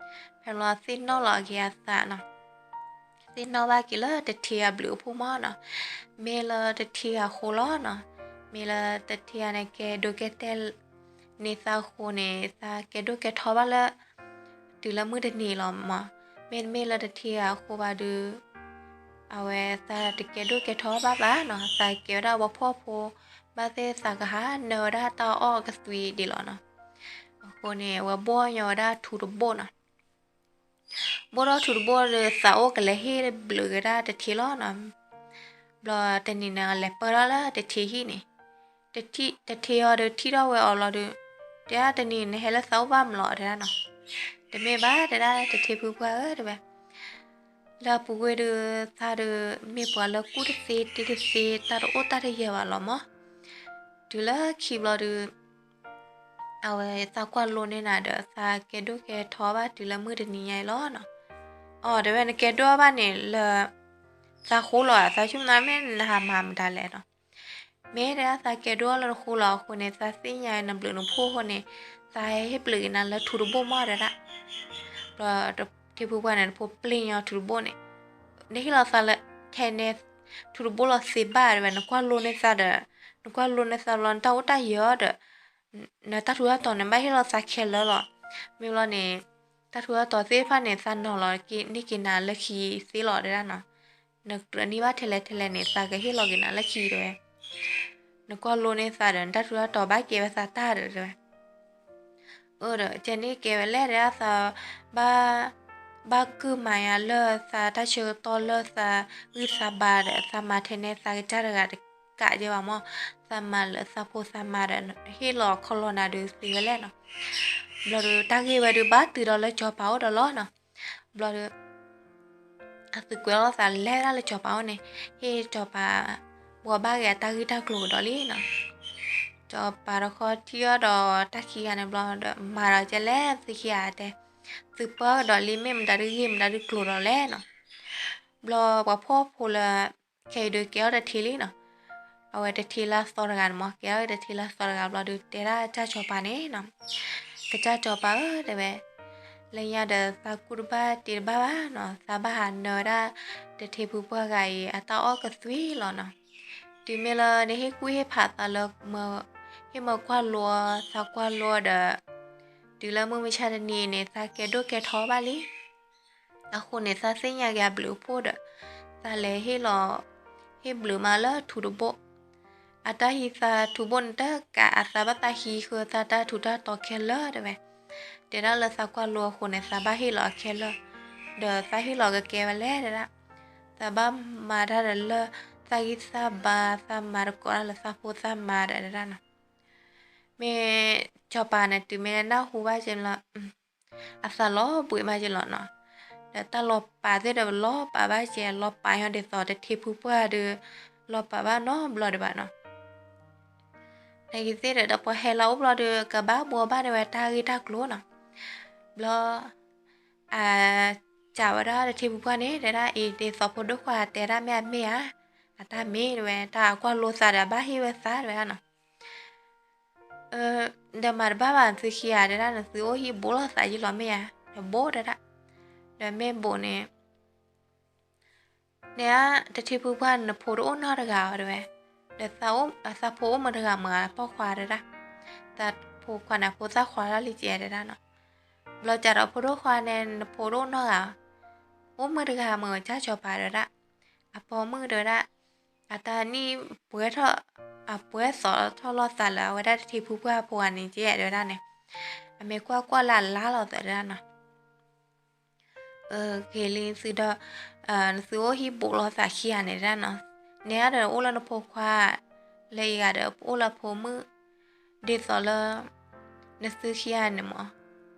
ဖဲလီၤသ့ၣ်နီၣ်လီၤက့ၤအသးနီၤ သ့ၣ်နီၣ်ဘၣ်က့ၤလၢတထံဂၤဘျုးအဖှိၣ်မးနီၤ, မ့ၢ်လၢတထံဂၤအဃိလီၤနီၤ, မ့ၢ်လၢတထံဂၤန့ၣ်ကဲဒိၣ်ကဲတဲာ်န့ၢ်သးအဃိန့ၣ် သးကဲဒိၣ်ကဲထီဘၣ်လၢ တုၤလၢမုၢ်တနံၤလီၤမး, မ့တမ့ၢ်လၢတထံဂၤအဃိဘၣ်ဒီး အဝဲသးတကဲဒိၣ်ကဲထီဘၣ်ဘၣ်နီၤ, သးကဲဝဲဒၣ်ပှၤဖှီၣ်ဖိ, ဘၣ်သ့ၣ်သးကဟးနၢဝဲဒၣ်တၢ်အီၣ်ကသွံဒံးလီၤနီၤ, အဃိန့ၣ် အဝဲဘိၣ်ညီဝဲဒၣ်ထူတဘိၣ်နီၤ ဘိၣ်ထီၣ်ထူတဘိၣ်ဒီး သးအိၣ်ကလဲၤဟ့ၣ်ဘျုးက့ၤဒၣ်တထံလီၤနီၤ, ဘျီတနံၤန့ၣ် လဲၤပၢၢ်ထီၣ်လၢတထံဟံၣ်န့ၣ်, တထံအီၤဒီးထံၣ်ထီၣ်ဝဲအီၤလီၤဒီး, တဲဒၣ်တနံၤနဟဲလၢသးအိၣ်ဘၣ်မးလီၤ တဲဒၣ်နီၤ, တမ့ၢ်ဘၣ်တဲဒၣ်တထံဖုပှၢ်ဧၢ တဲဝဲ လၢအပူၤကွံာ်ဒီး သးဒီးမ့ၢ်ပှၤလၢကူၣ်တသ့တ့တသ့ တၢ်တအိၣ်တၢ်တယၢၤဘၣ်လီၤမး, တုၤလၢခံဘျီဒီး အဝဲသးကွၢ်လိန့ၢ်နၤဒီး သးကဲဒိၣ်ကဲထီဘၣ်တုၤလၢမုၢ်တနံၤညါအံၤလီၤနီၤ, အီၤတဲဝဲ နကဲဒိၣ်ဘၣ်န့ၣ်လၢ သးဃိလီၤ သးဆိကမိၣ်မ့ၢ်နဟးမၤမတၤလဲၣ်နီၤ, မ့ၢ်တဲဒၣ်သးကဲဒိၣ်လၢနဃိလီၤအဃိန့ၣ် သးသ့ၣ်ညါနဘျုးနဖှိၣ်အဃိန့ၣ် သးဟဲဟ့ၣ်ဘျုးက့ၤနၤလၢထူတဘိၣ်မးတဲဒၣ်, ဘျီတထံဖုပှၢ်န့ၣ် တဖိပျ့ၤညီထူတဘိၣ်န့ၣ်, နဟ့ၣ်လီၤသးလၢ ထဲန့ၣ် ထူတဘိၣ်လီၤသ့ဘၣ်တဲဝဲ နကွၢ်လိန့ၢ်သးဒီး, နကွၢ်လိန့ၢ်သးဘျီ နတၢ်အိၣ်တၢ်ယၢၤဒီး နတၢ်ထူးတၢ်တီၤန့ၣ် ဘၣ်ဟ့ၣ်လီၤသးခဲလၢာ်လီၤ, မ့ၢ်ဘျီန့ၣ် တၢ်ထူးတၢ်တီၤသ့ၣ်တဖၣ်န့ၣ် သးနီၤလီၤန့ၢ်က့ၤနၤလၢခံသ့လီၤတဲဒၣ်နီၤ, နကြၢးန့ၢ်ဘၣ်ထဲလဲၣ်ထဲလဲၣ်န့ၣ် သးကဟ့ၣ်လီၤက့ၤနၤလၢခံတဲဝဲ, နကွၢ်လိန့ၢ်သးဒီး နတၢ်ထူးတၢ်တီၤဘၣ်ကဲဝဲသးတၢ်ဒီးတဲဝဲ အၢဒီး ကဲန့ၣ်ကဲဝဲလဲၣ်တဲဒၣ်သး, ဘၣ်, ဘၣ်ကုၢ်မၤယါလၢသးတၢ်ဆၢကတီၢ်လၢသးဂံၢ်သးဘါဒီး သးမၤထဲန့ၣ်သးကစၢ်တဂၤတကးကဲဘၣ်မး, သးမၤလၢသးဖိသးမါဒီး ဟ့ၣ်လီၤခီလီၤနၤဒုးသ့ဝဲလဲၣ်နီၤ, ဘျီဒီးတၢ်ဂ့ၢ်ဝဲဒုးဘၣ်တုၤဒီးလၢစီၤပၤအိၣ်ဒီးလီၤနီၤ, ဘျီဒီး အသုကွဲးလီၤသးလဲၤဒၣ်လၢစီၤပၤအိၣ်န့ၣ်, ဟ့ၣ်စီၤပၤ ဘှီဘၣ်က့ၤအတၢ်ဂ့ၢ်တၢ်ကျိၤကဒီးလံနီၤ, စီၤပၤတခီထံၣ်အီၤဒီးတၢ်ခံဂၤန့ၣ်ဘျီဒီး မၤဒီးကဲလဲၣ်သုခံဂၤတဲ, သုပၢကဒီးလံ မ့ၢ်မတၤဒုးဂ့ၢ်မတၤဒုးကျိၤဒီးလဲၣ်နီၤ, ဘျီပှၤဖှီၣ်ဖိလၢ ခဲအံၤဒုးကဲထီၣ်တထံလံနီၤ, အဝဲတထံလၢအသီတဂၤန့ၣ်မး ကဲထီၣ်တထံလၢအသီတဂၤဘျီဒီး တဲဒၣ်ကစၢ်စီၤပၤန့ၣ်နီၤ, ကစၢ်စီၤပၤဧၢ တဲဝဲ, လၢညါဒီးသးကူၣ်တဘၣ်တ့တဘၣ်ဘၣ်နီၤ, သးဘၣ်ဟးနၢဝဲဒၣ် တထံဖုပှၢ်ဂၤအံၤ အတၢ်အီၣ်ကသွံလီၤနီၤ, တုၤမ့ၢ်လၢနဟ့ၣ်ကူၣ်ဟ့ၣ်ဖးသးလၢ ဟ့ၣ်မၤကွၢ်လိအီၤ သးကွၢ်လိအီၤဒီး, တုၤလၢမုၢ်မဆါတနံၤန့ၣ် သးကဲဒိၣ်ကဲထီဘၣ်လံ အဃိန့ၣ် သးသ့ၣ်ညါက့ၤအဘျုးအဖှိၣ်ဒီး, သးလဲၤဟ့ၣ်လီၤ, ဟ့ၣ်ဘျုးမးလၢထူတဘိၣ်, အတၢ်ဟံးသးထူဘိၣ်န့ၣ်တကး အသးဘၣ်သးဟံးဃုာ်သးတၢ်ထူတၢ်တီၤခဲလၢာ်တဲဝဲ, တဲဒၣ်လၢသးကွၢ်လိအဃိန့ၣ် သးဘၣ်ဟ့ၣ်လီၤအခဲလၢာ်, ဒီးသးဟ့ၣ်လီၤကကဲဝဲလဲၣ်တဲဒၣ်, သးဘၣ်မၤတၢ်ဒီးလၢ သးဂံၢ်သးဘါ သးမၤတကိးတၢ်လၢသးဖိသးမါဒီးတဲဒၣ်နီၤ မ့ၢ်စီၤပၤန့ၣ် တုၤမ့ၢ်လၢနၢ်ဟူဘၣ်က့ၤလီၤ, အသးလီၤဘှံးမးက့ၤလီၤနီၤ, ဒီးတၢ်လီၤပာ်သ့ၣ်ဒီးလီၤပာ်ဘၣ်က့ၤ လီၤပာ်ညီဒ်သိးတထံဖုပှၢ်ဒီး လီၤပာ်ဘၣ်နီတဘျီဒံးဘၣ်နီၤ, နကသ့ၣ်ဒီးတပှၤဟဲလီၤအိၣ်ဘျီဒီး ကဘၣ်ဘှီဘၣ်န့ၢ်ဝဲတၢ်ဂ့ၢ်တၢ်ကျိၤနီၤ, ဘျီ အစံးဝဲဒၣ်တထံဖုပှၢ်န့ၣ် တဲဒၣ်အံၤ ဒ်သိးဖိဒိၣ်ခွါတဲဒၣ်မ့ၢ်အမ့ၢ်ဧါ, အတၢ်မ့ၢ်တဲဝဲ တၢ်အကွၢ်လိသးဒီးအဘၣ်ဟ့ၣ်ဝဲသးတဲဝဲဒၣ်နီၤ, ဒီးမၤတဘၣ်ဘၣ်သုခံဂၤတဲဒၣ် နသုအိၣ်ဟံၣ်ဘူးလိာ်သးယံလီၤမ့ၢ်ဧါ, တဘူးတဲဒၣ်, ဒီးမ့ၢ်ဘူးန့ၣ် န့ၣ်ဧါ တထံဖုပှၢ် နဖိတအိၣ်နီတဂၤဧါတဲဝဲ, ဒီးသးဖိအိၣ်မုာ်တဂၤမုာ်ဧါ ပိာ်ခွါတဲဒၣ်, သးဖိခွါန့ၣ် အဖိသၣ်ခွါလီၤလံကဲတဲဒၣ်နီၤ, ဘျီစံးဒီးဖိဒိၣ်ခွါန့ၣ် နဖိတအိၣ်နီတဂၤဧါ, အိၣ်မုာ်တဂၤမုာ် ကစၢ်စီၤပၤတဲဒၣ်, အပိာ်မုၣ်တဲဒၣ်, အတၢ်နံၣ်ပှဲၤထီၣ်, အပှဲၤသီထီၣ်လိာ်သးလၢအဝဲဒၣ်တထံဖုပှၢ်အဖိဂၤန့ၣ်ကဲတဲဝဲဒၣ်န့ၣ်, အမ့ၢ်ကွၢ်ကွၢ်လၢအလါလိာ်သးတဲဒၣ်နီၤ ဂ့ၤလံသုဒီး, နသုအိၣ်ဟံၣ်ဘူးလိာ်သးခံဂၤန့ၣ်တဲဒၣ်နီၤ, နဲဒၣ်ဒီးအိၣ်လၢနဖိခွါ, လၢအံၤဂၤဒီးအိၣ်လၢဖိမုၣ်, ဒ်သိးလၢ နသုခံဂၤန့ၣ်မး,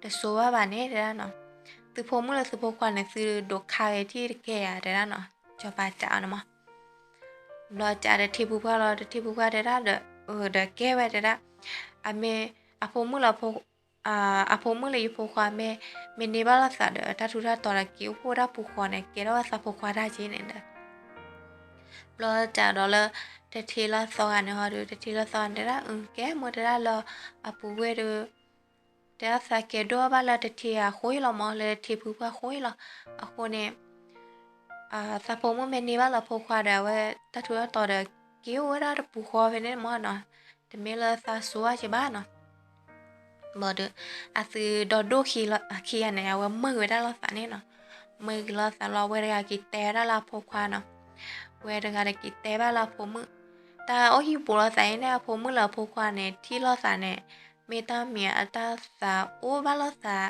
တစိဘၣ်ဘၣ်န့ၣ်တဲဒၣ်နီၤ, သုဖိမုၣ်လၢသုဖိခွါန့ၣ် သုဒိးခါဂ့ၤထံၣ်တကဲဧါတဲဒၣ်နီၤ, စီၤပၤစံးအီၤန့ၣ်မး ဘျီစးတထံဖုပှၢ်လီၤ, တထံဖုပှၢ်တဲဒၣ်ဒီး, ဒီးကဲဝဲတဲဒၣ်, အမ့ၢ်အဖိမုၣ်လၢ အဖိမုၣ်လၢယဖိခွါမ့ၢ်, မ့ၢ်န့ၢ်ဘၣ်လိာ်သးဒီး တၢ်ထူးတၢ်တီၤဒီးက့ၤအိၣ်ဖှိၣ်ဝဲဒၣ်ပူၤဃီန့ၣ် ကဲထီၣ်ဝဲသးဖိခွါတၢ်က့န့ၣ်ဒီး ဘျီစးဒီးလၢ တထံလၢအသီဂၤန့ၣ်ဟီဒီး တထံလၢအသီဂၤန့ၣ်တဲဒၣ်, ကဲမ့ၢ်တဲဒၣ်လၢအပူၤဝဲၢ်ဒီး တဲဒၣ်သးကဲဒိၣ်ဘၣ်လၢတထံအဃိအံၤလီၤမး, လၢတထံဖုပှၢ်ဃိအံၤလီၤ. အဃိန့ၣ် သးဖိမုၣ်မ့ၢ်န့ၢ်ဘၣ်လၢဖိခွါဒီး အဝဲတၢ်ထူးတၢ်တီၤဒီး က့ၤအိၣ်ဝဲဒၣ်တပူၤဃီဖဲန့ၣ်မးနီၤ, တမ့ၢ်လၢသးစူၤဘၣ်က့ဘၣ်နီၤ. ဘျီဒီး အသုဒီဒိၣ်ခံဂၤန့ၣ် အဝဲမၢက့ၤဝဲဒၣ်လိာ်သးန့ၣ်နီၤ. မၢက့ၤလိာ်သးလီၤ ဝဲတဂၤက့ၤတဲဝဲဒၣ်လၢအဖိခွါနီၤ. ဝဲတဂၤဒီးက့ၤတဲဘၣ်လၢအဖိမုၣ်, တၢ်အိၣ်ဟံၣ်ပူၤလိာ်သးအံၤန့ၣ် အဖိမုၣ်လၢအဖိခွါန့ၣ် ထံၣ်လိာ်သးန့ၣ် မ့ၢ်တၢ်မံၤအတၢ်သးအိၣ်ဘၣ်လိာ်သး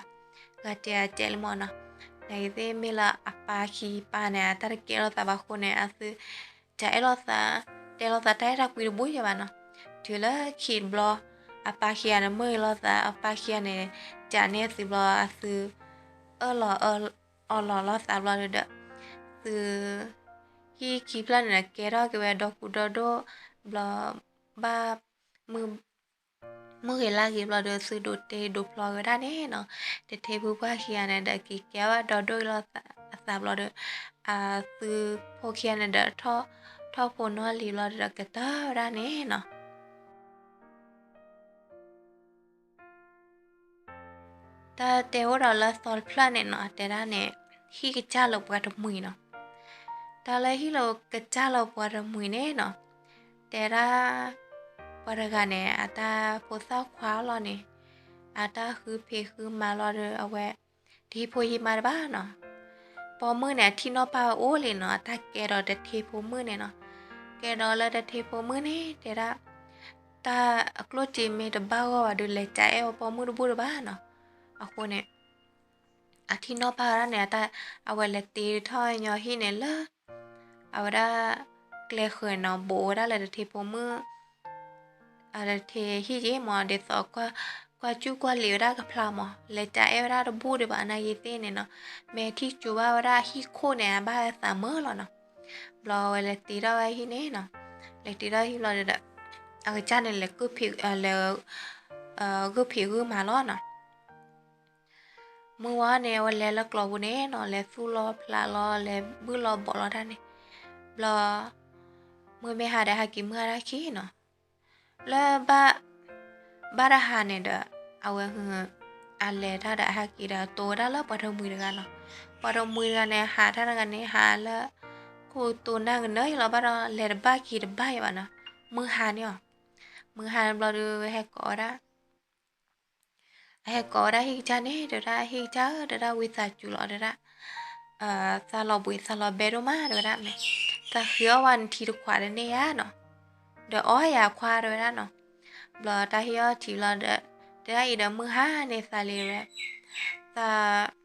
ဂၤတဲအကဲလံမးနီၤ. နာ်က့သ့ၣ်မ့ၢ်လၢအပၢ်ခံပၢ်န့ၣ် အတၢ်တကဲလိာ်သးဘၣ်အဃိန့ၣ် အသု တအဲၣ်လိာ်သး တဲလိာ်သးတၢ်အဲၣ်တၢ်ကွံတဘိယဲၢ်ဘၣ်နီၤ. တုၤလၢခံတဘျီ အပၢ်ခံဂၤန့ၣ် မၢက့ၤလိာ်သး အပၢ်ခံဂၤန့ၣ် ကးန့ၢ်အသုဘျီ အသု အၢၣ်လီၤအီလီၤလိာ်သးဘျီဒီး သု ဟံၣ်ခံဖျၢၣ်န့ၣ်ဒီး ကဲထီၣ်က့ၤဝဲဒီကူဒီဒိၣ် ဘျီ ဘၣ် မုၢ်ဂ့ၤလါဂ့ၤဘျီဒီး သုဒိးတ့ဒိးဖျီက့ၤဝဲဒၣ်န့ၣ်နီၤ. တထံဖုပှၢ်ခံဂၤန့ၣ်ဒီး က့ၤကဲဘၣ်ဒီဒိၣ်အီလီၤအသးဘျီဒီး အသုဖိခံဂၤန့ၣ်ဒီး ထီၣ်ဖိနီၢ်လံၤဘျီဒီး ကတၢၢ်ဝဲဒၣ်န့ၣ်နီၤ. တၢ်တဲအိၣ်ဒီးလၢသီတဖျၢၣ်န့ၣ်နီၤ တဲဒၣ်န့ၣ် ဟံၣ်ကစၢ်လၢပှၤတမှံၤနီၤ. တၢ်လၢဟံၣ်လၢကစၢ်လၢပှၤတမှံၤန့ၣ်နီၤ တဲဒၣ် ပှၤတဂၤန့ၣ် အတၢ်ဖိသၣ်ခွါလီၤန့ၣ် အတၢ်ဃုဖံးဃုမၤလီၤဒီး အဝဲ တဟံးဖိဟံးမါတဘၣ်နီၤ. ပိာ်မုၣ်န့ၣ် အထံၣ်နီၢ်ပၢ်အိၣ်လံနီၤ အတၢ်ကဲဒီးတထံဖိမုၣ်န့ၣ်နီၤ. ကဲဒီးလၢတထံဖိမုၣ်န့ၣ် တဲဒၣ် တၢ်အကျိၣ်စ့မ့ၢ်တဘၣ်ဂီၢ်ဘၣ်ဒီး လဲၤကးအဲၣ်ဝဲပိာ်မုၣ်တဘူၣ်တဘၣ်နီၤ. အဃိန့ၣ် အထံၣ်နီၢ်ပၢ်ဝဲဒၣ်န့ၣ် အဝဲလဲၤတ့ထီၣ်ညီဟံၣ်န့ၣ်လၢ အဝဲဒၣ် ကျဲဃၢၤနီၤ ဘူးဝဲဒၣ်လၢတထံဖိမုၣ် အတထံဟံၣ်က့မး ဒ်သိး ကွၢ်ကူၣ်ကွၢ်လံာ်ဝဲဒၣ်ကဖျါမး လဲၤကးအဲၣ်ဝဲဒၣ်တဘူၣ်ဒံးဘၣ် နာ်က့သ့ၣ်န့ၣ်နီၤ. မ့ၢ်ထံၣ်ကၠိဘၣ်ဝဲဒၣ်ဟံၣ်ခိၣ်န့ၣ် အဘၣ်ဝဲသးမုာ်လီၤနီၤ. ဘျီဝဲလဲၤတ့ထီၣ်ဝဲဟံၣ်န့ၣ်နီၤ လဲၤတ့ထီၣ်ဟံၣ်ဘျီဒီး အကစၢ်န့ၣ်လဲၤ လဲၤ ဂုၢ်ဖံးဂုၢ်မၤလီၤနီၤ. မုၢ်ဝါန့ၣ် အဝဲလဲၤလၢကျီၤပူၤန့ၣ်နီၤ လဲၤသူၣ်လီၤဖျးလီၤ လဲၤဘုၣ်လီၤဘီၣ်လီၤတၢ်န့ၣ် ဘျီ မုၢ်မ့ၢ်ဟါဒီးဟဲက့ၤမုၢ်ဟါတၢ်ခံနီၤ. လၢ ဘၣ်တဟါန့ၣ်ဒီး အဝဲ အလဲၤတၢ်ဒီးအဟဲက့ၤဒီး တိၤဝဲဒၣ်လၢပှၤတမှံၤတဂၤနီၤ. ပှၤတမှံၤတဂၤန့ၣ် ဟးတၢ်တဂၤန့ၣ် ဟးလၢ ခိၣ်တိၤနၢ်ကနၢအံၤလီၤ ဘၣ်ဒီးလဲၤတဘၣ်က့ၤတဘၣ်ယဲဘၣ်နီၤ. မုၢ်ဟါန့ၣ်အီၤ မုၢ်ဟါန့ၣ်ဘျီဒီး ဝဲဟဲကိးဝဲဒၣ် အဟဲကိးဝဲဒၣ်ဟံၣ်ကစၢ်န့ၣ် တဲဝဲဒၣ် ဟံၣ်ကစၢ်ဧၢ တဲဝဲဒၣ် ဝံသးစူၤလီၤ တဲဝဲဒၣ် သးလီၤဘှံးသးလီၤဘဲဒိၣ်မး တဲဝဲဒၣ်မ့ၢ် သးဃ့အီၣ်ဝဲနထံတခွးတန့ၢ်ဧါနီၤ ဒီးအီၣ်ယၤခွါ တဲဝဲဒၣ်နီၤ. ဘျီတၢ်ဟ့ၣ်အီၣ်ထံဘျီဒီး တဲဒၣ်အံၤဒီးမုၢ်ဟါန့ၣ်သးလံဝဲ သး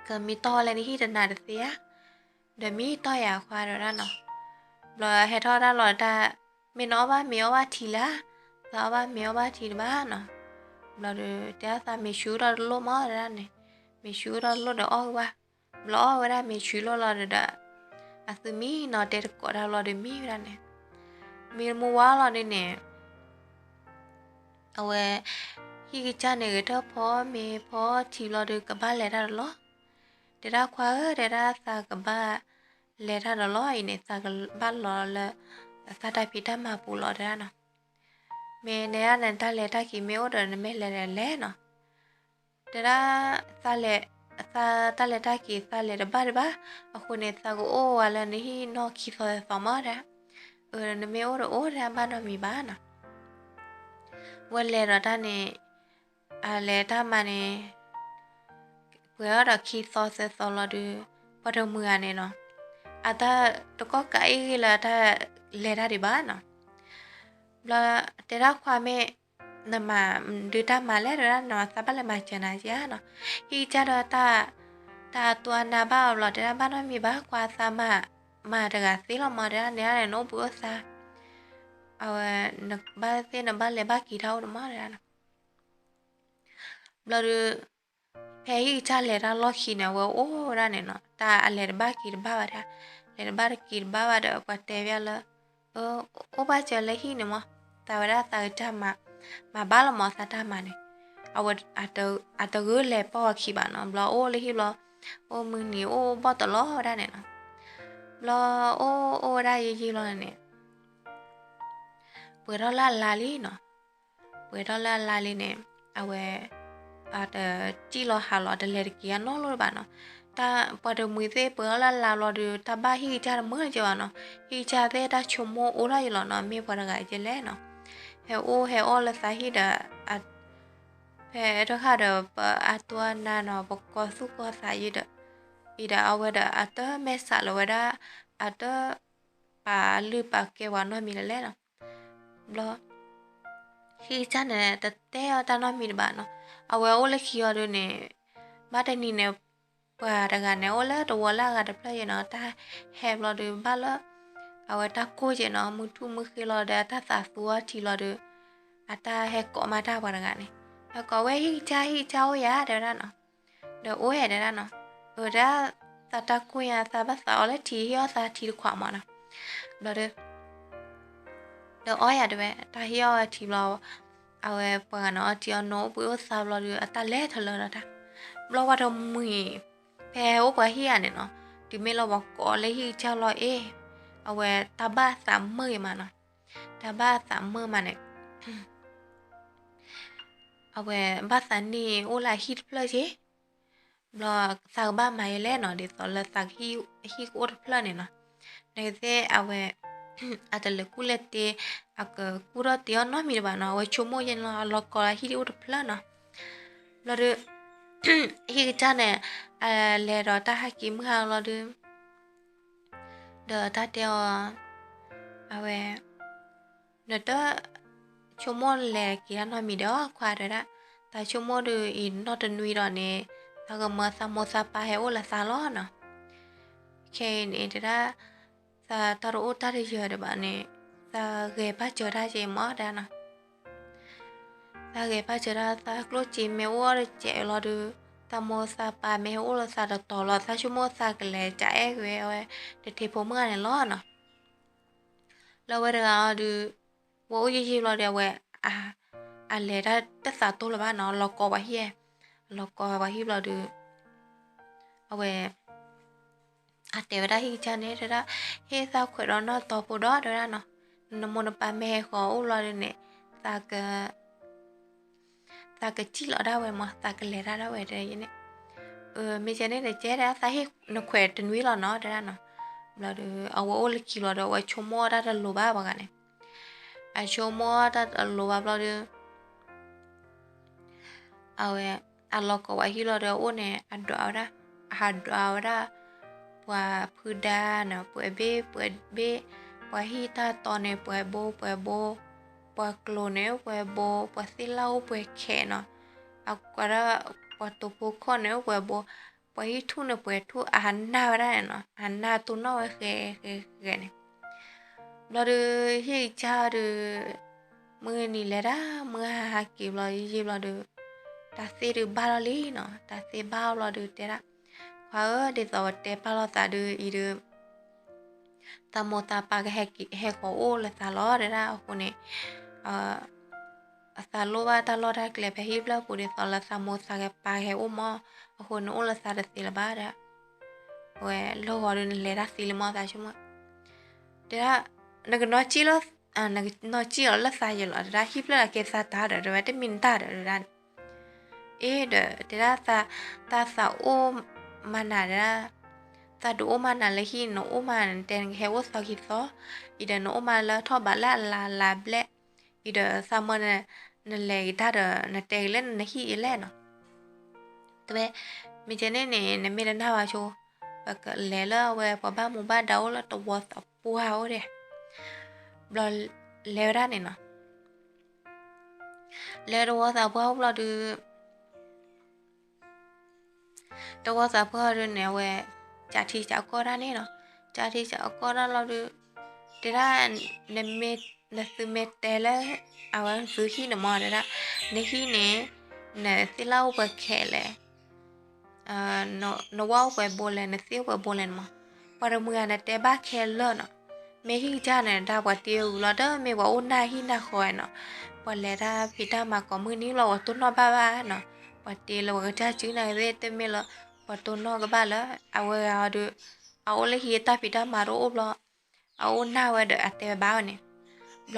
ကမံတီၢ်လၢနဟံၣ်တနၤတသ့ဧါ ဒီးမံတီၢ်ယၤခွါ တဲဝဲဒၣ်နီၤ. ဘျီဟဲထီၣ်တၢ်လီၤတၢ် မ့ၢ်နအီၣ်ဘၣ်မ့ၤအီၣ်ဘၣ်ထံလၢ သးအီၣ်ဘၣ်မ့ၤအီၣ်ဘၣ်ထံတဘၣ်နီၤ. ဘျီဒီး တဲဒၣ်သးမ့ၤဆူထီၣ်တလိၣ်မး တဲဒၣ်န့ၣ် မ့ၤဆူထီၣ်တလိၣ်ဒီးအီၣ်ဝဲဘၣ်. ဘျီအီၣ်ဝဲဒၣ်မ့ၤဆူလိၣ်လီၤဒီး အသုမံနီၤ တဲတကိးတၢ်ဘျီဒီးမံဝဲဒၣ်န့ၣ် မံမုၢ်ဝါလီၤန့ၣ်န့ၣ် အဝဲ ဟံၣ်ကစၢ်န့ၣ်ဂဲၤထၢၣ်ဖီမ့ၤဖီထံဘျီဒီး ကဘၣ်လဲၤတၢ်ဒီးလီၤ. တဲဒၣ်ခွါဧၢ တဲဒၣ်သးကဘၣ်လဲၤတၢ်ဒီးလီၤ အံၤန့ၣ် သးကဘၣ်လီၤလၢ သးတၢ်ဖံးတၢ်မၤပူၤလီၤ တဲဒၣ်နီၤ. မ့ၢ်နဲဒၣ်န့ၣ် တၢ်လဲၤတၢ်က့ၤမ့ၢ်အိၣ်ဒီး နမ့ၢ်လဲၤလဲၤလဲၤနီၤ. တဲဒၣ် သးလဲၤ သးတၢ်လဲၤတၢ်က့ၤ သးလဲၤတဘၣ်ဒံးဘၣ်. အဃိန့ၣ် သးကအိၣ်ဝဲလၢနဟံၣ်နီၢ်ခံသီသီမး တဲဒၣ်. အၢ နမ့ၢ်အိၣ်ဒီးအိၣ် တဲဒၣ် ဘၣ်နီတမံၤဘၣ်နီၤ. ဝဲလဲၤဒီးတၢ်န့ၣ် အလဲၤတၢ်မၤန့ၣ် ပှဲၤအီၤဒီးခံသီသၢသီလီၤဒီး ပှၤတမှံၤဂၤန့ၣ်နီၤ အတၢ်တကီၢ်ကးအ့ၣ်ဂ့ၢ်လၢတၢ်လဲၤတၢ်ဒံးဘၣ်နီၤ. ဘျီတဲဒၣ်ခွါမ့ၢ် နမၤဒုးတၢ်မၤလဲၣ် တဲဒၣ်နီၤ သးဘၣ်လဲၤမၤစၢၤနၤဧါနီၤ. ဟံၣ်ကစၢ်ဒီးတၢ် တၢ်အတိအနါဘၣ်အီၤဘျီ တဲဒၣ်ဘၣ်နီတမံၤဘၣ် ကွၢ်သးမၤ မၤတဂၤသ့လီၤမး တဲဒၣ်န့ၣ် နအိၣ်ဘှံးအိၣ်သါ အဝဲ နဘၣ်သ့ၣ် နဘၣ်လဲၤဘၣ်က့ၤတၢ်အိၣ်တမး တဲဒၣ်နီၤ. ဘျီဒီး ဖဲဟံၣ်ကစၢ်လဲၤတၢ်လီၢ်ခံန့ၣ် အဝဲအိၣ်ဝဲဒၣ်န့ၣ်နီၤ တၢ်အလဲၤတဘၣ်က့ၤတဘၣ်ဘၣ်ဒၣ်. လဲၤတဘၣ်တက့ၤတဘၣ်ဘၣ်ဒီး ပှၤတဲဘၣ်လၢ အိၣ်ဘၣ်စၢၤလၢဟံၣ်န့ၣ်မး, သးဝဲဒၣ်သးကတၢ်မၤ, မၤဘၣ်လီၤမးသးတၢ်မၤန့ၣ်, အဝဲ အတဂၢၢ်လဲၤပိာ်အခံဘၣ်နီၤ, ဘျီအိၣ်လၢဟံၣ်ဘျီ, အိၣ်မုၢ်နံၤအိၣ်ဘီၣ်တလီၤဝဲဒၣ်န့ၣ်နီၤ, ဘျီအိၣ်အိၣ်ဝဲဒၣ်ယံာ်ယံာ်လီၤန့ၣ် ပှဲၤထီၣ်လၢအလါလံနီၤ, ပှဲၤထီၣ်လၢအလါလံန့ၣ်, အဝဲ အတစံၣ်လီၤဟးလီၤ တလဲၤတက့ၤအနီတလီၢ်ဘၣ်နီၤ, တၢ်ပှၤတမှံၤသ့ၣ်ပှဲၤထီၣ်လၢအလါဘျီဒီး တၢ်ဘၣ်ဟံၣ်ကစၢ်တမုာ်ကဲဘၣ်နီၤ, ဟံၣ်ကစၢ်သ့ၣ်တၢ်ဆိကမိၣ်အိၣ်ထီၣ်ယံာ်လီၤနီၤ, မ့ၢ်ပှၤတဂၤကဲလဲၣ်နီၤ, ဟဲအိၣ်ဟဲအီၣ်လၢသးဟံၣ်ဒီး ဖဲတဃၣ်ဒီးပအါတူၢ်အနါနီၤ, ပကီၢ်သူၣ်ကီၢ်သးယံာ်ဒီး, အံၤဒီးအဝဲဒီးအတမ့ၢ်စးလၢၤဝဲဒၣ်, အတပာ်လုၢ်ပာ်ကဲပှၤနီတမံၤလၢၤလဲၣ်နီၤ, ဘျီ ဟံၣ်ကစၢ်န့ၣ် တတဲအီၤတၢ်နီတမံၤတဘၣ်နီၤ, အဝဲအိၣ်လၢခံအီၤဒုးန့ၣ်, ဘၣ်တနံၤန့ၣ်, ပှၤတဂၤန့ၣ် အိၣ်လၢတဝီလၢအဂၤတဖျၢၣ်ယဲနီၤ, တၢ်ဟဲဘျီဒီးဘၣ်လၢ အဝဲတၢ်ကိၢ်ယဲနီၤ, မုၢ်ထူၣ်မုၢ်ဃ့လီၤဒီး အတၢ်သးသူအီထံလီၤဒီး, အတၢ်ဟဲကိးမးတၢ်ပှၤတဂၤန့ၣ်, ဟဲကိးဝဲ ဟံၣ်ကစၢ် ဟံၣ်ကစၢ်အိၣ်ယၤ တဲဝဲဒၣ်နီၤ, ဒီးအိၣ်ယၤတဲဒၣ်နီၤ, အဝဲဒၣ် သးတၢ်ကိၢ်ယၤ သးဘၣ်သးအီလၢထံ ဟ့ၣ်အီၣ်သးထံတခွးမးနီၤ, ဘျီဒီး ဒီးအီယၤတဲဝဲ တၢ်ဟ့ၣ်အီၣ်ဝဲထံဘျီ, အဝဲပှၤဂၤန့ၣ် အီထံအီနိ အိၣ်ဘှံးအိၣ်သါဘျီဒီး အတၢ်လဲၤထီၣ်လၢာ်ဒီးတၢ်, ဘျီဝဲတမှံၤ, ဖဲအိၣ်ပှၤဟံၣ်ဧါန့ၣ်နီၤ, တုၤမ့ၢ်လၢပှၤကိးလၢဟံၣ်ကစၢ်လီၤအ့ၣ်, အဝဲတၢ်ဘၣ်သးမုာ်ဂ့ၤမးနီၤ, တၢ်ဘၣ်သးမုာ်မးန့ၣ် အဝဲဘၣ်သးန့ၢ်အိၣ်လၢအဟံၣ်တဖျၢၣ်က့, ဘျီသးကဘၣ်မၤယဲလဲၣ်နီၤ, ဒ်သိးလၢသးကဟံၣ်ကအိၣ်တဖျၢၣ်န့ၣ်နီၤ, နကသ့ၣ်အဝဲ အတလဲၤကူၣ်လဲၤတ့, အကကူၣ်ထီၣ်တ့အီၣ်နီတမံၤတဘၣ်နီၤ, အဝဲဆိကမိၣ်ယဲန့ၣ်လီၤ, အလီၤကီလၢဟံၣ်ဒ်အိၣ်တဖျၢၣ်နီၤ, ဘျီဒီး ဟံၣ်ကစၢ်န့ၣ် အလဲၤဒီးတၢ်ဟးက့ၤမုၢ်ဟါလီၤဒီး ဒီးတၢ်တဲအီၤ, အဝဲ နတ ဆိကမိၣ်လဲၤက့ၤတၢ်နီတမံၤဒီး ခွါတဲဒၣ်, သးဆိကမိၣ်ဒီးအံၤနီတနွံဒီးန့ၣ်, သးကမၢသးမိၢ်သးပၢ်ဟဲအိၣ်လၢသးလီၤနီၤ, ခဲအံၤန့ၣ်တဲဒၣ်, သးတၢ်တအိၣ်တၢ်တယၢၤဒံးဘၣ်န့ၣ်, သးဂဲၤပၢ်စၢၤတၢ်က့ၤမးတဲဒၣ်နီၤ သးဂဲၤပၢ်စၢၤတၢ် သးကျိၣ်စ့မ့ၢ်အိၣ်အီၤတစဲးလီၤဒီး, သးမိၢ်သးပၢ်မ့ၢ်ဟဲအိၣ်လၢသးတတီၤလီၤ, သးဆိကမိၣ်သးကလဲၤကအဲၣ်က့ၤဝဲ တထံဖိမုၣ်ဂၤန့ၣ်လီၤနီၤ. လၢအဝဲတဂၤအီၤဒီး, ဝဲအိၣ်ယံာ်ယံာ်ဘျီဒီး အဝဲ အလဲၤတၢ်တသးတိၢ်လၢၤဘၣ်နီၤ, အလီၤကီပှၤဟံၣ်, အလီၤကီပှၤဟံၣ်ဘျီဒီး, အဝဲ အတဲဝဲဒၣ်ဟံၣ်ကစၢ်န့ၣ် တဲဒၣ်, ဟ့ၣ်သးခွဲးဒီးနီၢ်တီဖိဒီး တဲဝဲဒၣ်နီၤ, နမိၢ်နပၢ်မ့ၢ်ဟဲဃီၤအိၣ်လီၤဒ်န့ၣ်, သးက သးကစံၣ်လီၤဒၣ်ဝဲမး, သးကလဲၤတၢ်ဒၣ်ဝဲတဲန့ၣ်, မ့ၢ်ကဲန့ၣ်တကဲဒၣ် သးဟ့ၣ်နခွဲးတနွံလီၤနီၤ တဲဒၣ်နီၤ. ဘျီဒီး အဝဲအိၣ်လၢခံလီၤဒီး အဝဲဆိကမိၣ်တၢ်တလိၤဘၣ်ပှၤဂၤန့ၣ်, အဆိကမိၣ်တၢ်တလိၤဘၣ်ဘျီဒီး အဝဲ အလီၤကီပှၤဟံၣ်လီၤဒီးအအိၣ်န့ၣ် အဒွးဝဲဒၣ်, အဟးဒွးဝဲဒၣ်, ပှၤဖုဒါန့ၣ် ပှဲၤဘ့ၣ်ပှဲၤဘ့ၣ်, ပှၤဟံၣ်တၢ်တီန့ၣ် ပှဲၤဘိပှဲၤဘိ, ပှၤကျိၤန့ၣ်အိၣ်ပှဲၤဘိ, ပှၤသ့ၣ်လၣ်အိၣ်ပှဲၤခဲးနီၤ, အကွၢ်ဒၣ် ပှၤတိာ်ဖိခီၣ်န့ၣ်အိၣ်ပှဲၤဘိ, ပှၤဟံၣ်ထူၣ်န့ၣ်ပှဲၤထူၣ် အဟးနၢ်ဝဲဒၣ်န့ၣ်နီၤ, အဟးနၢ်တိၢ်နီၣ်ဝဲဃဲဃဲဃဲန့ၣ် ဘျီဒီး ဟံၣ်ကစၢ်ဒီး မုၢ်နံၤလဲၤဒၣ် မုၢ်ဟါဟးက့ၤဘျီ ယံာ်ယံာ်ဘျီဒီး တၢ်သ့ၣ်ဒုးဘၣ်လီၤလံနီၤ, တၢ်သ့ၣ်ဘၣ်အီၤဘျီဒီးတဲဒၣ်, ခွါဧၢ, ဒ်သိးပတဲပာ်လီၤသးဒုးအံၤဒီး သးမိၢ်သးပၢ်ကဟဲဟဲဃီၤအိၣ်လၢသးလီၤ တဲဒၣ်အဃိန့ၣ်, အသးလိၣ်ဘၣ်တၢ်လီၢ်တၢ်ကျဲဖဲဟံၣ်ဖျၢၣ်ပူၤဒ်သိးလၢသးမိၢ်သးပၢ်ကဟဲအိၣ်မး, အဃိန့ၣ်အိၣ်လၢသးတသ့လၢၤဘၣ်ဒီး, အဝဲလၢဂီၤဒုးနလဲၤတၢ်သ့လံမးသးဆိကမိၣ်, တဲဒၣ်, နကနီၢ်ကံၣ်လီၤ, နကနီၢ်ကံၣ်အီၤလၢသးယဲလီၤ တဲဒၣ်, ဟံၣ်ဖျၢၣ်လၢကဲသးတၢ်ဒီး တဲဝဲတမ့ၢ်နတၢ်ဒီး တဲဒၣ်န့ၣ် အ့ဒီး တဲဒၣ်, သးသးအိၣ်မးနၤတဲဒၣ်, သးဒုးအိၣ်မးနၤလၢဟံၣ် နအိၣ်မးနတဲနကဟဲအိၣ်သီခံသီ, အံၤဒီးနအိၣ်မးလၢထီၣ်ဘးလၢအလါလါဘျဲၣ်, အံၤဒီးသးမၢနလဲၤက့ၤတၢ်ဒီး နတဲက့ၤလၢနဟံၣ်အံၤလဲၣ်နီၤ. တဲဝဲ, မ့ၢ်ကဲန့ၣ်န့ၣ် နမ့ၢ်တနာ်ဘၣ်ဆိ, ပကလဲၤလၢအဝဲပှၤဘၣ်မူဘၣ်ဒါအိၣ်လၢတဝီသးပှၢ်အိၣ်ဒဲး, ဘျီလဲၤဝဲဒၣ်န့ၣ်နီၤ လဲၤတဝီသးပှၢ်အိၣ်ဘျီဒီး တဝီသးပှၢ်အိၣ်ဒီးန့ၣ် အဝဲ ကးထံကးကီၢ်တၢ်န့ၣ်နီၤ, ကးထံကးကီၢ်တၢ်လီၤဒီး တဲဒၣ်, နမ့ၢ်, နသုမ့ၢ်တဲလၢ အဝဲသုဟံၣ်န့ၣ်မး တဲဒၣ်, နဟံၣ်န့ၣ် နသ့ၣ်လၣ်အိၣ်ပှဲၤခဲးလဲၣ်, နဝၣ်အိၣ်ပှဲၤဘိလဲၣ်, နသ့ၣ်အိၣ်ပှဲၤဘိလဲၣ်န့ၣ်မး, ပှၤတမှံၤဂၤန့ၣ်တဲဘၣ်ခဲလၢာ်နီၤ, မ့ၢ်ဟံၣ်ကစၢ်န့ၣ် တၢ်ပှၤတ့အဂုၤလီၤ ဒီးမ့ၢ်ပှၤအိၣ်နၢ်ဟံၣ်နၢ်ဃီနီၤ, ပှၤလဲၤတၢ်ဖံးတၢ်မၤကိးမုၢ်နံၤလီၤ ပှၤတိၢ်နီၣ်ဘၣ်ဘၣ်နီၤ, ပှၤတ့လၢပှၤကစၢ်စုနၤသ့ၣ် တမ့ၢ်လၢ ပှၤတိၢ်နီၣ်ကဘၣ်လၢ အဝဲဂၤအီၤဒီး အအိၣ်လၢဟံၣ်တၢ်ဖံးတၢ်မၤတအိၣ်ဘျီ အအိၣ်နၢ်ဝဲဒီးအတဲဝဲဘၣ်ဝဲန့ၣ်, ဘျီ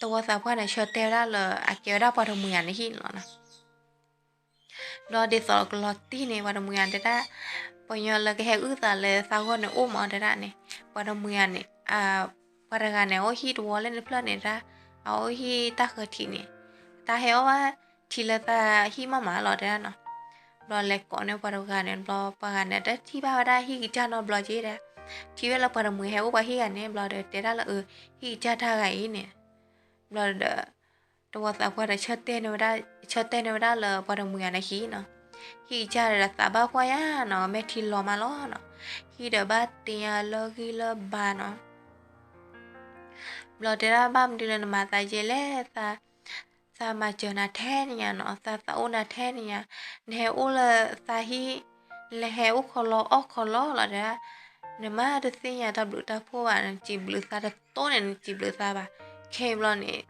တဝီသးပှၢ်န့ၣ် ဆၢတဲဝဲဒၣ်လၢ အကဲဝဲဒၣ်ပှၤတမှံၤဂၤန့ၣ်ဟံၣ်န့ၣ်လီၤနီၤ. ဘျီဒ်သိးကလီၤတံၢ်န့ၣ် ပှၤတမှံၤဂၤတဲဒၣ်, ပှၤညီလၢကဟဲအုၣ်သးလၢသးဂီၢ်န့ၣ်အိၣ်မးတဲဒၣ်န့ၣ်, ပှၤတမှံၤဂၤန့ၣ် ပှၤတဂၤန့ၣ် အအိၣ်ဟံၣ်တဝီလၢနဖျၢၣ်န့ၣ်ဒၣ်, အအိၣ်ဟံၣ်တၢ်ဃၢၤထံးန့ၣ်, တၢ်ဟဲအီၣ်ဘၣ်ထံလၢသးဟံၣ်မးမးလီၤတဲဒၣ်နီၤ. ဘျီလဲၤကိးန့ၢ်ပှၤတဂၤန့ၣ် ဘျီပှၤဂၤန့ၣ် တထံၣ်ဘၣ်ဝဲဒၣ်ဟံၣ်ကစၢ်နီတဘျီက့ဒီး, ထံၣ်ဝဲလၢပှၤတမှံၤဟဲအိၣ်ပှၤဟံၣ်ဂၤန့ၣ် ဘျီဒီးတဲဒၣ်လၢအ ဟံၣ်ကစၢ်တၢ်ဂၤအံၤန့ၣ်, ဘျီဒီး တဝီသးပှၢ်ဒီး ဆၢတဲာ်န့ၢ်ဝဲဒၣ်လၢပှၤတမှံၤဂၤန့ၣ်ဟံၣ်နီၤ, ဟံၣ်ကစၢ်ဒီးသးဘၣ်ဖှီၣ်ညါနီၤ မဲာ်ထံလီၤမးလီၤနီၤ, ဟံၣ်ဒီးဘၣ်တ့ညါလၢဂံၢ်လၢဘါနီၤ. ဘျီတဲဒၣ်ဘၣ်မနုၤလၢနမၤသးယဲလဲၣ်, သးမၤစၢၤနၤထဲန့ၣ်ညါနီၤ, သးသးအိၣ်နၤထဲန့ၣ်ညါ, နဟဲအိၣ်လၢသးဟံၣ်, နဟဲအိၣ်ခီလီအီၣ်ခီလီလီၤတဲဒၣ်, နမ့ၢ်တသ့ၣ်ညါတၢ်ဘျုးတၢ်ဖှိၣ်ဘၣ် နစံးဘျုးသးတတိၢ်န့ၣ် နစံးဘျုးသးဘၣ်, ခဲအံၤဘျီန့ၣ်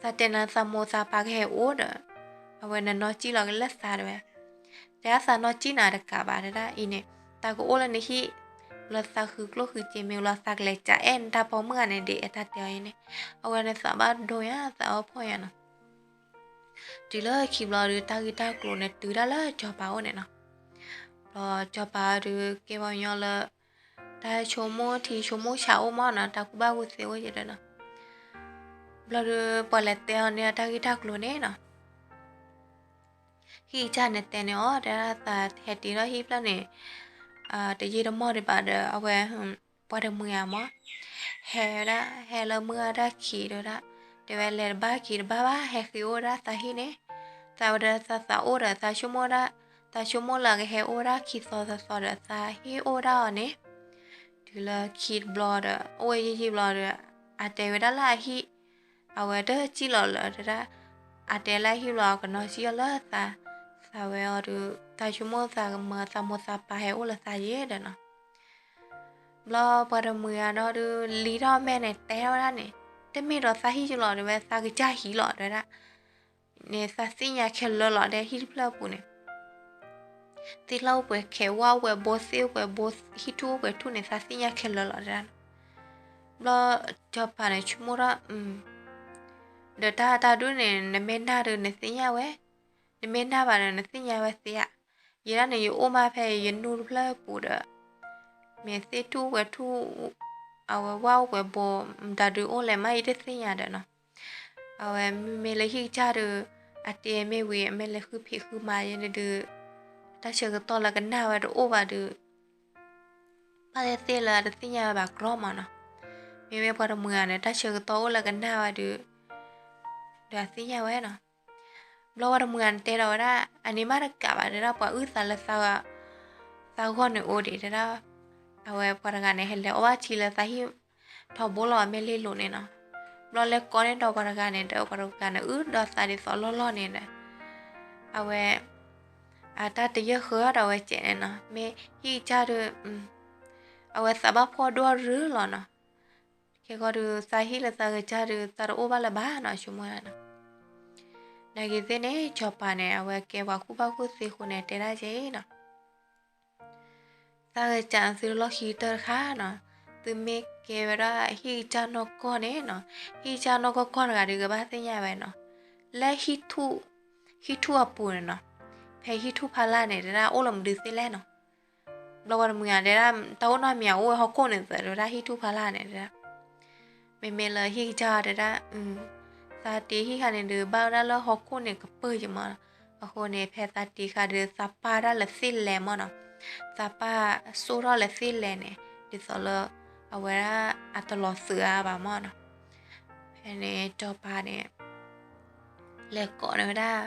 သးတဲနၤသးမိၢ်သးပၢ်ကဟဲအိၣ်ဒီး, အဝဲနနီၢ်ကံၣ်လီၤက့ၤလၢသးတဲဝဲ, တဲဒၣ်သးနီၢ်ကံၣ်နၤတကးဘၣ်တဲဒၣ် အံၤန့ၣ်, သးကအိၣ်လၢနဟံၣ်, လၢသးဃုကျိၣ်ဃုစ့မ့ၢ်လီၤ သးကလဲၤကအဲၣ်နတၢ်ပိာ်မုၣ်ဂၤန့ၣ် ဒ်အတၢ်တဲအီၤအံၤန့ၣ်, အဝဲန့ၣ်သးဘၣ်ဒိညါ သးဘၣ်ဖှီၣ်ညါနီၤ. တုၤလၢခံဘျီဒီး တၢ်ဂ့ၢ်တၢ်ကျိၤန့ၣ် တုၤဒၣ်လၢစီၤပၤအိၣ်န့ၣ်နီၤ. ဘျီစီၤပၤဒီးကဲပှၤကညီလၢ တၢ်ဆိကမိၣ်ထံဆိကမိၣ်ဆးအိၣ်မးနီၤ, တၢ်ကူၣ်ဘၣ်ကူၣ်သ့အိၣ်ယဲဒီးနီၤ. ဘျီဒီးပှၤလဲၤတဲအီၤန့ၣ် တၢ်ဂ့ၢ်တၢ်ကျိၤန့ၣ်နီၤ. ဟံၣ်ကစၢ်န့ၣ်တဲန့ၢ်အီၤ တဲဒၣ်သးဟဲတ့ထီၣ်ဟံၣ်ဖျၢၣ်န့ၣ်, တယံာ်တမီၢ်ဒံးဘၣ်ဒီး အဝဲ ပှၤတမှံၤဧါမး, ဟဲဝဲဒၣ် ဟဲလၢမုၢ်ဂၤတၢ်ခံးတဲဝဲဒၣ်, တဲဝဲလဲၤတဘၣ်က့ၤတဘၣ်ဘၣ် ဟဲဃ့အိၣ်ဝဲဒၣ်သးဟံၣ်န့ၣ်, သးဝဲဒီးသးသးအိၣ်ဒီးသးဆိကမိၣ်ဒၣ်, သးဆိကမိၣ်လၢအကဟဲအိၣ်ဝဲဒၣ်ခံသီသီသီဒီးသးဟ့ၣ်အိၣ်ဝဲဒၣ်အီၤန့ၣ်, တုၤလၢခံတဘျီဒီး အိၣ်ဝဲယံာ်ယံာ်ဘျီဒီး အတဲဝဲဒၣ်လၢအဟံၣ်, အဝဲတကံၣ်လီၤလၢၤတဲဒၣ်, အတဲလၢအဟံၣ်ဘျီအကနီၢ်ကံၣ်အီၤလၢသး, သးဝဲအီၤဒီး သးဆိကမိၣ်သးကမၤသးမိၢ်သးပၢ်ဟဲအိၣ်လၢသးယဲဒီးနီၤ. ဘျီပှၤတမှံၤဧါဒီးဒုး လံထီၣ်မဲာ်န့ၣ် တဲထီၣ်ဝဲဒၣ်န့ၣ်, တမ့ၢ်ဒီးသးဟံၣ်ကလီၤတဲဝဲ သးကစၢ်ဟံၣ်လီၤတဲဝဲဒၣ်, န့ၣ်သးသ့ၣ်ညါခဲလၢာ်လီၤတဲ ဟံၣ်တဖျၢၣ်အပူၤန့ၣ်, သ့ၣ်လၢအိၣ်ပှဲၤခဲ ဝၣ်အိၣ်ပှဲၤဘိ သ့ၣ်အိၣ်ပှဲၤဘိ ဟံၣ်ထူၣ်အိၣ်ပှဲၤထူၣ်န့ၣ် သးသ့ၣ်ညါခဲလၢာ်လီၤတဲဒၣ်နီၤ. ဘျီစီၤပၤန့ၣ်ဆိကမိၣ်ထီၣ်, ဒီးတၢ်တၢ်ဒုးန့ၣ် နမ့ၢ်နာ်ဒီးနသ့ၣ်ညါဝဲ, နမ့ၢ်နာ်ဘၣ်ဒီးနသ့ၣ်ညါဝဲသ့ဧါ, ယဲဒၣ်န့ၣ်ယအိၣ်မးဖဲယနူၢ်တဖျၢၣ်အပူၤဒီး, မ့ၢ်သ့ၣ်ထူၣ်ဝဲထူၣ်, အဝဲဝၣ်အိၣ်ပှဲၤဘိ မတၤဒုးအိၣ်လဲၣ်မး ယတသ့ၣ်ညါဒီးနီၤ. အဝဲမ့မ့ၢ်လၢဟံၣ်ကစၢ်ဒီး အတဲမ့ၢ်ဝံၤ အမ့ၢ်လဲၤဃုဖံးဃုမၤယဲန့ၣ်ဒုး, တၢ်ဆၢကတီၢ်လၢကနၣ်ဝဲတအိၣ်ဘၣ်ဒီး ဘၣ်သ့ၣ်သ့ၣ်လၢအတသ့ၣ်ညါဝဲဘၣ်ကြီမးနီၤ. မ့မ့ၢ်ပှၤတမှံၤဧါန့ၣ် တၢ်ဆၢကတီၢ်အိၣ်လၢကနၣ်ဝဲဒီး, ဒီးအသ့ၣ်ညါဝဲနီၤ. ဘျီပှၤတမှံၤဧါန့ၣ်တဲဒီးဝဲဒၣ် အန့ၣ်မးတကးဘၣ်တဲဒၣ် ပှၤအုၣ်သးလၢ သးဂီၢ်န့ၣ်အိၣ်ဒံးတဲဒၣ်, အဝဲပှၤတဂၤန့ၣ် ဟဲလဲၤအီၣ်ဘၣ်ထံလၢသးဟံၣ်ထီဘိလီၤ အမ့ၢ်လ့လိာ်န့ၣ်နီၤ. ဘျီလဲၤကိးန့ၢ်ဒီးပှၤတဂၤန့ၣ်ဒီး ပှၤတဂၤန့ၣ်အုၣ်ဒီးသးဒ်သိးလီၢ်လီၢ်န့ၣ်ဒီး အဝဲ အတၢ်တယၢၢ်ဃၢဒီးအဝဲစဲးန့ၣ်နီၤ မ့ၢ်ဟံၣ်ကစၢ်ဒီး အဝဲသးဘၣ်ဖှီၣ်ဒိၣ်ရၢလီၤနီၤ. ခဲကီးဒီး သးဟံၣ်လၢသးကစၢ်ဒီး သးတအိၣ်ဘၣ်လၢၤဘၣ်နီၤ ဆိကမိၣ်နီၤ. နာ်က့ၤသ့ၣ်န့ၣ် စီၤပၤန့ၣ် အဝဲကဲပှၤကူၣ်ဘၣ်ကူၣ်သ့အဃိန့ၣ် တဲဒၣ်ကဲအံၤနီၤ သးကစၢ်သုတလီၢ်ခံကတၢၢ်တခါနီၤ, သုမ့ၢ်ကဲဝဲဒၣ်ဟံၣ်ကစၢ်နီၢ်ကီၢ်န့ၣ်နီၤ, ဟံၣ်ကစၢ်နီၢ်ကီၢ်ကီၢ်တဂၤဒီး ကဘၣ်သ့ၣ်ညါဝဲနီၤ, လၢ ဟံၣ်ထူၣ်အပူၤန့ၣ်နီၤ, ဖဲဟံၣ်ထူၣ်ဖးလၢ်န့ၣ် တဲဒၣ်အိၣ်လၢမနုၤသ့ၣ်လဲၣ်နီၤ. ဘျီပှၤတမှံၤဧါတဲဒၣ် တၢ်အိၣ်နီတမံၤ အိၣ်ဝဲဟီၣ်ခိၣ်န့ၣ်သၢ တဲဝဲဒၣ်ဟံၣ်ထူၣ်ဖးလၢ်န့ၣ်တဲဒၣ် မ့မ့ၢ်လၢဟံၣ်ကစၢ်တဲဒၣ်, သးတ့ဟံၣ်ခါန့ၣ်ဒီး ဘၣ်ဝဲဒၣ်လၢဟီၣ်ခိၣ်န့ၣ်ကပၢၢ်ယမး, အဃိန့ၣ် ဖဲသးတ့ခါဒီး သးပာ်ဒၣ်လၢသ့ၣ်လဲၤမးနီၤ, သးပာ်စိၣ်ထီၣ်လၢသ့ၣ်လဲၤန့ၣ် ဒ်သိးလၢ အဝဲဒၣ်အတလီၤသုးအါဘၣ်မးနီၤ. ဖဲန့ၣ်စီၤပၤန့ၣ် လဲၤကိးန့ၢ်ဝဲဒၣ်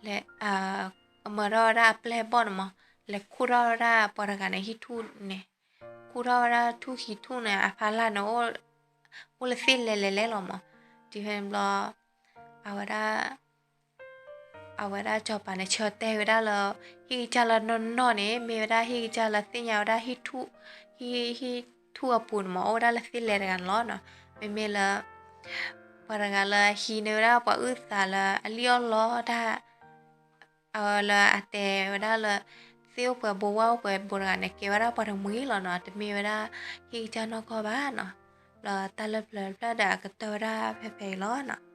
လဲၤ အမၢထီၣ်ဝဲဒၣ်အပျဲၢ်ဘီၣ်န့ၣ်မး, လဲၤခူၣ်ထီၣ်ဝဲဒၣ်ပှၤတဂၤန့ၣ်ဟံၣ်ထူၣ်န့ၣ်, ခူၣ်ထီၣ်ဝဲဒၣ်ထူၣ်ဟံးထူၣ်န့ၣ် အဖးလၢ်န့ၣ် အိၣ်လၢသ့ၣ်လဲၤလဲၤလဲၤလီၤမး, တုၤဖဲန့ၣ်ဘျီ အဝဲဒၣ် အဝဲဒၣ်စီၤပၤန့ၣ် ဆၢတဲာ်ဝဲဒၣ်လၢ ဟံၣ်ကစၢ်လၢနီၢ်နီၢ်န့ၣ် မ့ၢ်ဝဲဒၣ်ဟံၣ်ကစၢ်လၢသ့ၣ်ညါဝဲဒၣ်ဟံၣ်ထူၣ်, ဟံၣ်, ဟံၣ်ထူၣ်အပူၤန့ၣ်မ့ၢ် အိၣ်ဝဲဒၣ်လၢသ့ၣ်လဲၤတဂၤန့ၣ်လီၤနီၤ. မ့မ့ၢ်လၢ ပှၤတဂၤလၢဟံးန့ၢ်ဝဲဒၣ်ပှၤအုၣ်သးလၢအလံၣ်အီၣ်လီတၢ် အဝဲလၢအတဲဝဲဒၣ်လၢ သ့ၣ်အိၣ်ပှဲၤဘိဝၣ်အိၣ်ပှဲၤဘိတဂၤန့ၣ် ကဲဝဲဒၣ်ပှၤတမှံၤလီၤနီၤ, တမ့ၢ်ဝဲဒၣ်ဟံၣ်ကစၢ်နီၢ်ကီၢ်ဘၣ်နီၤ. လၢတၢ်လၢပျၢၤတဖျၢၣ်ဒီးအကတၢၢ်ဝဲဒၣ်ဖဲဖဲအံၤလီၤနီၤ.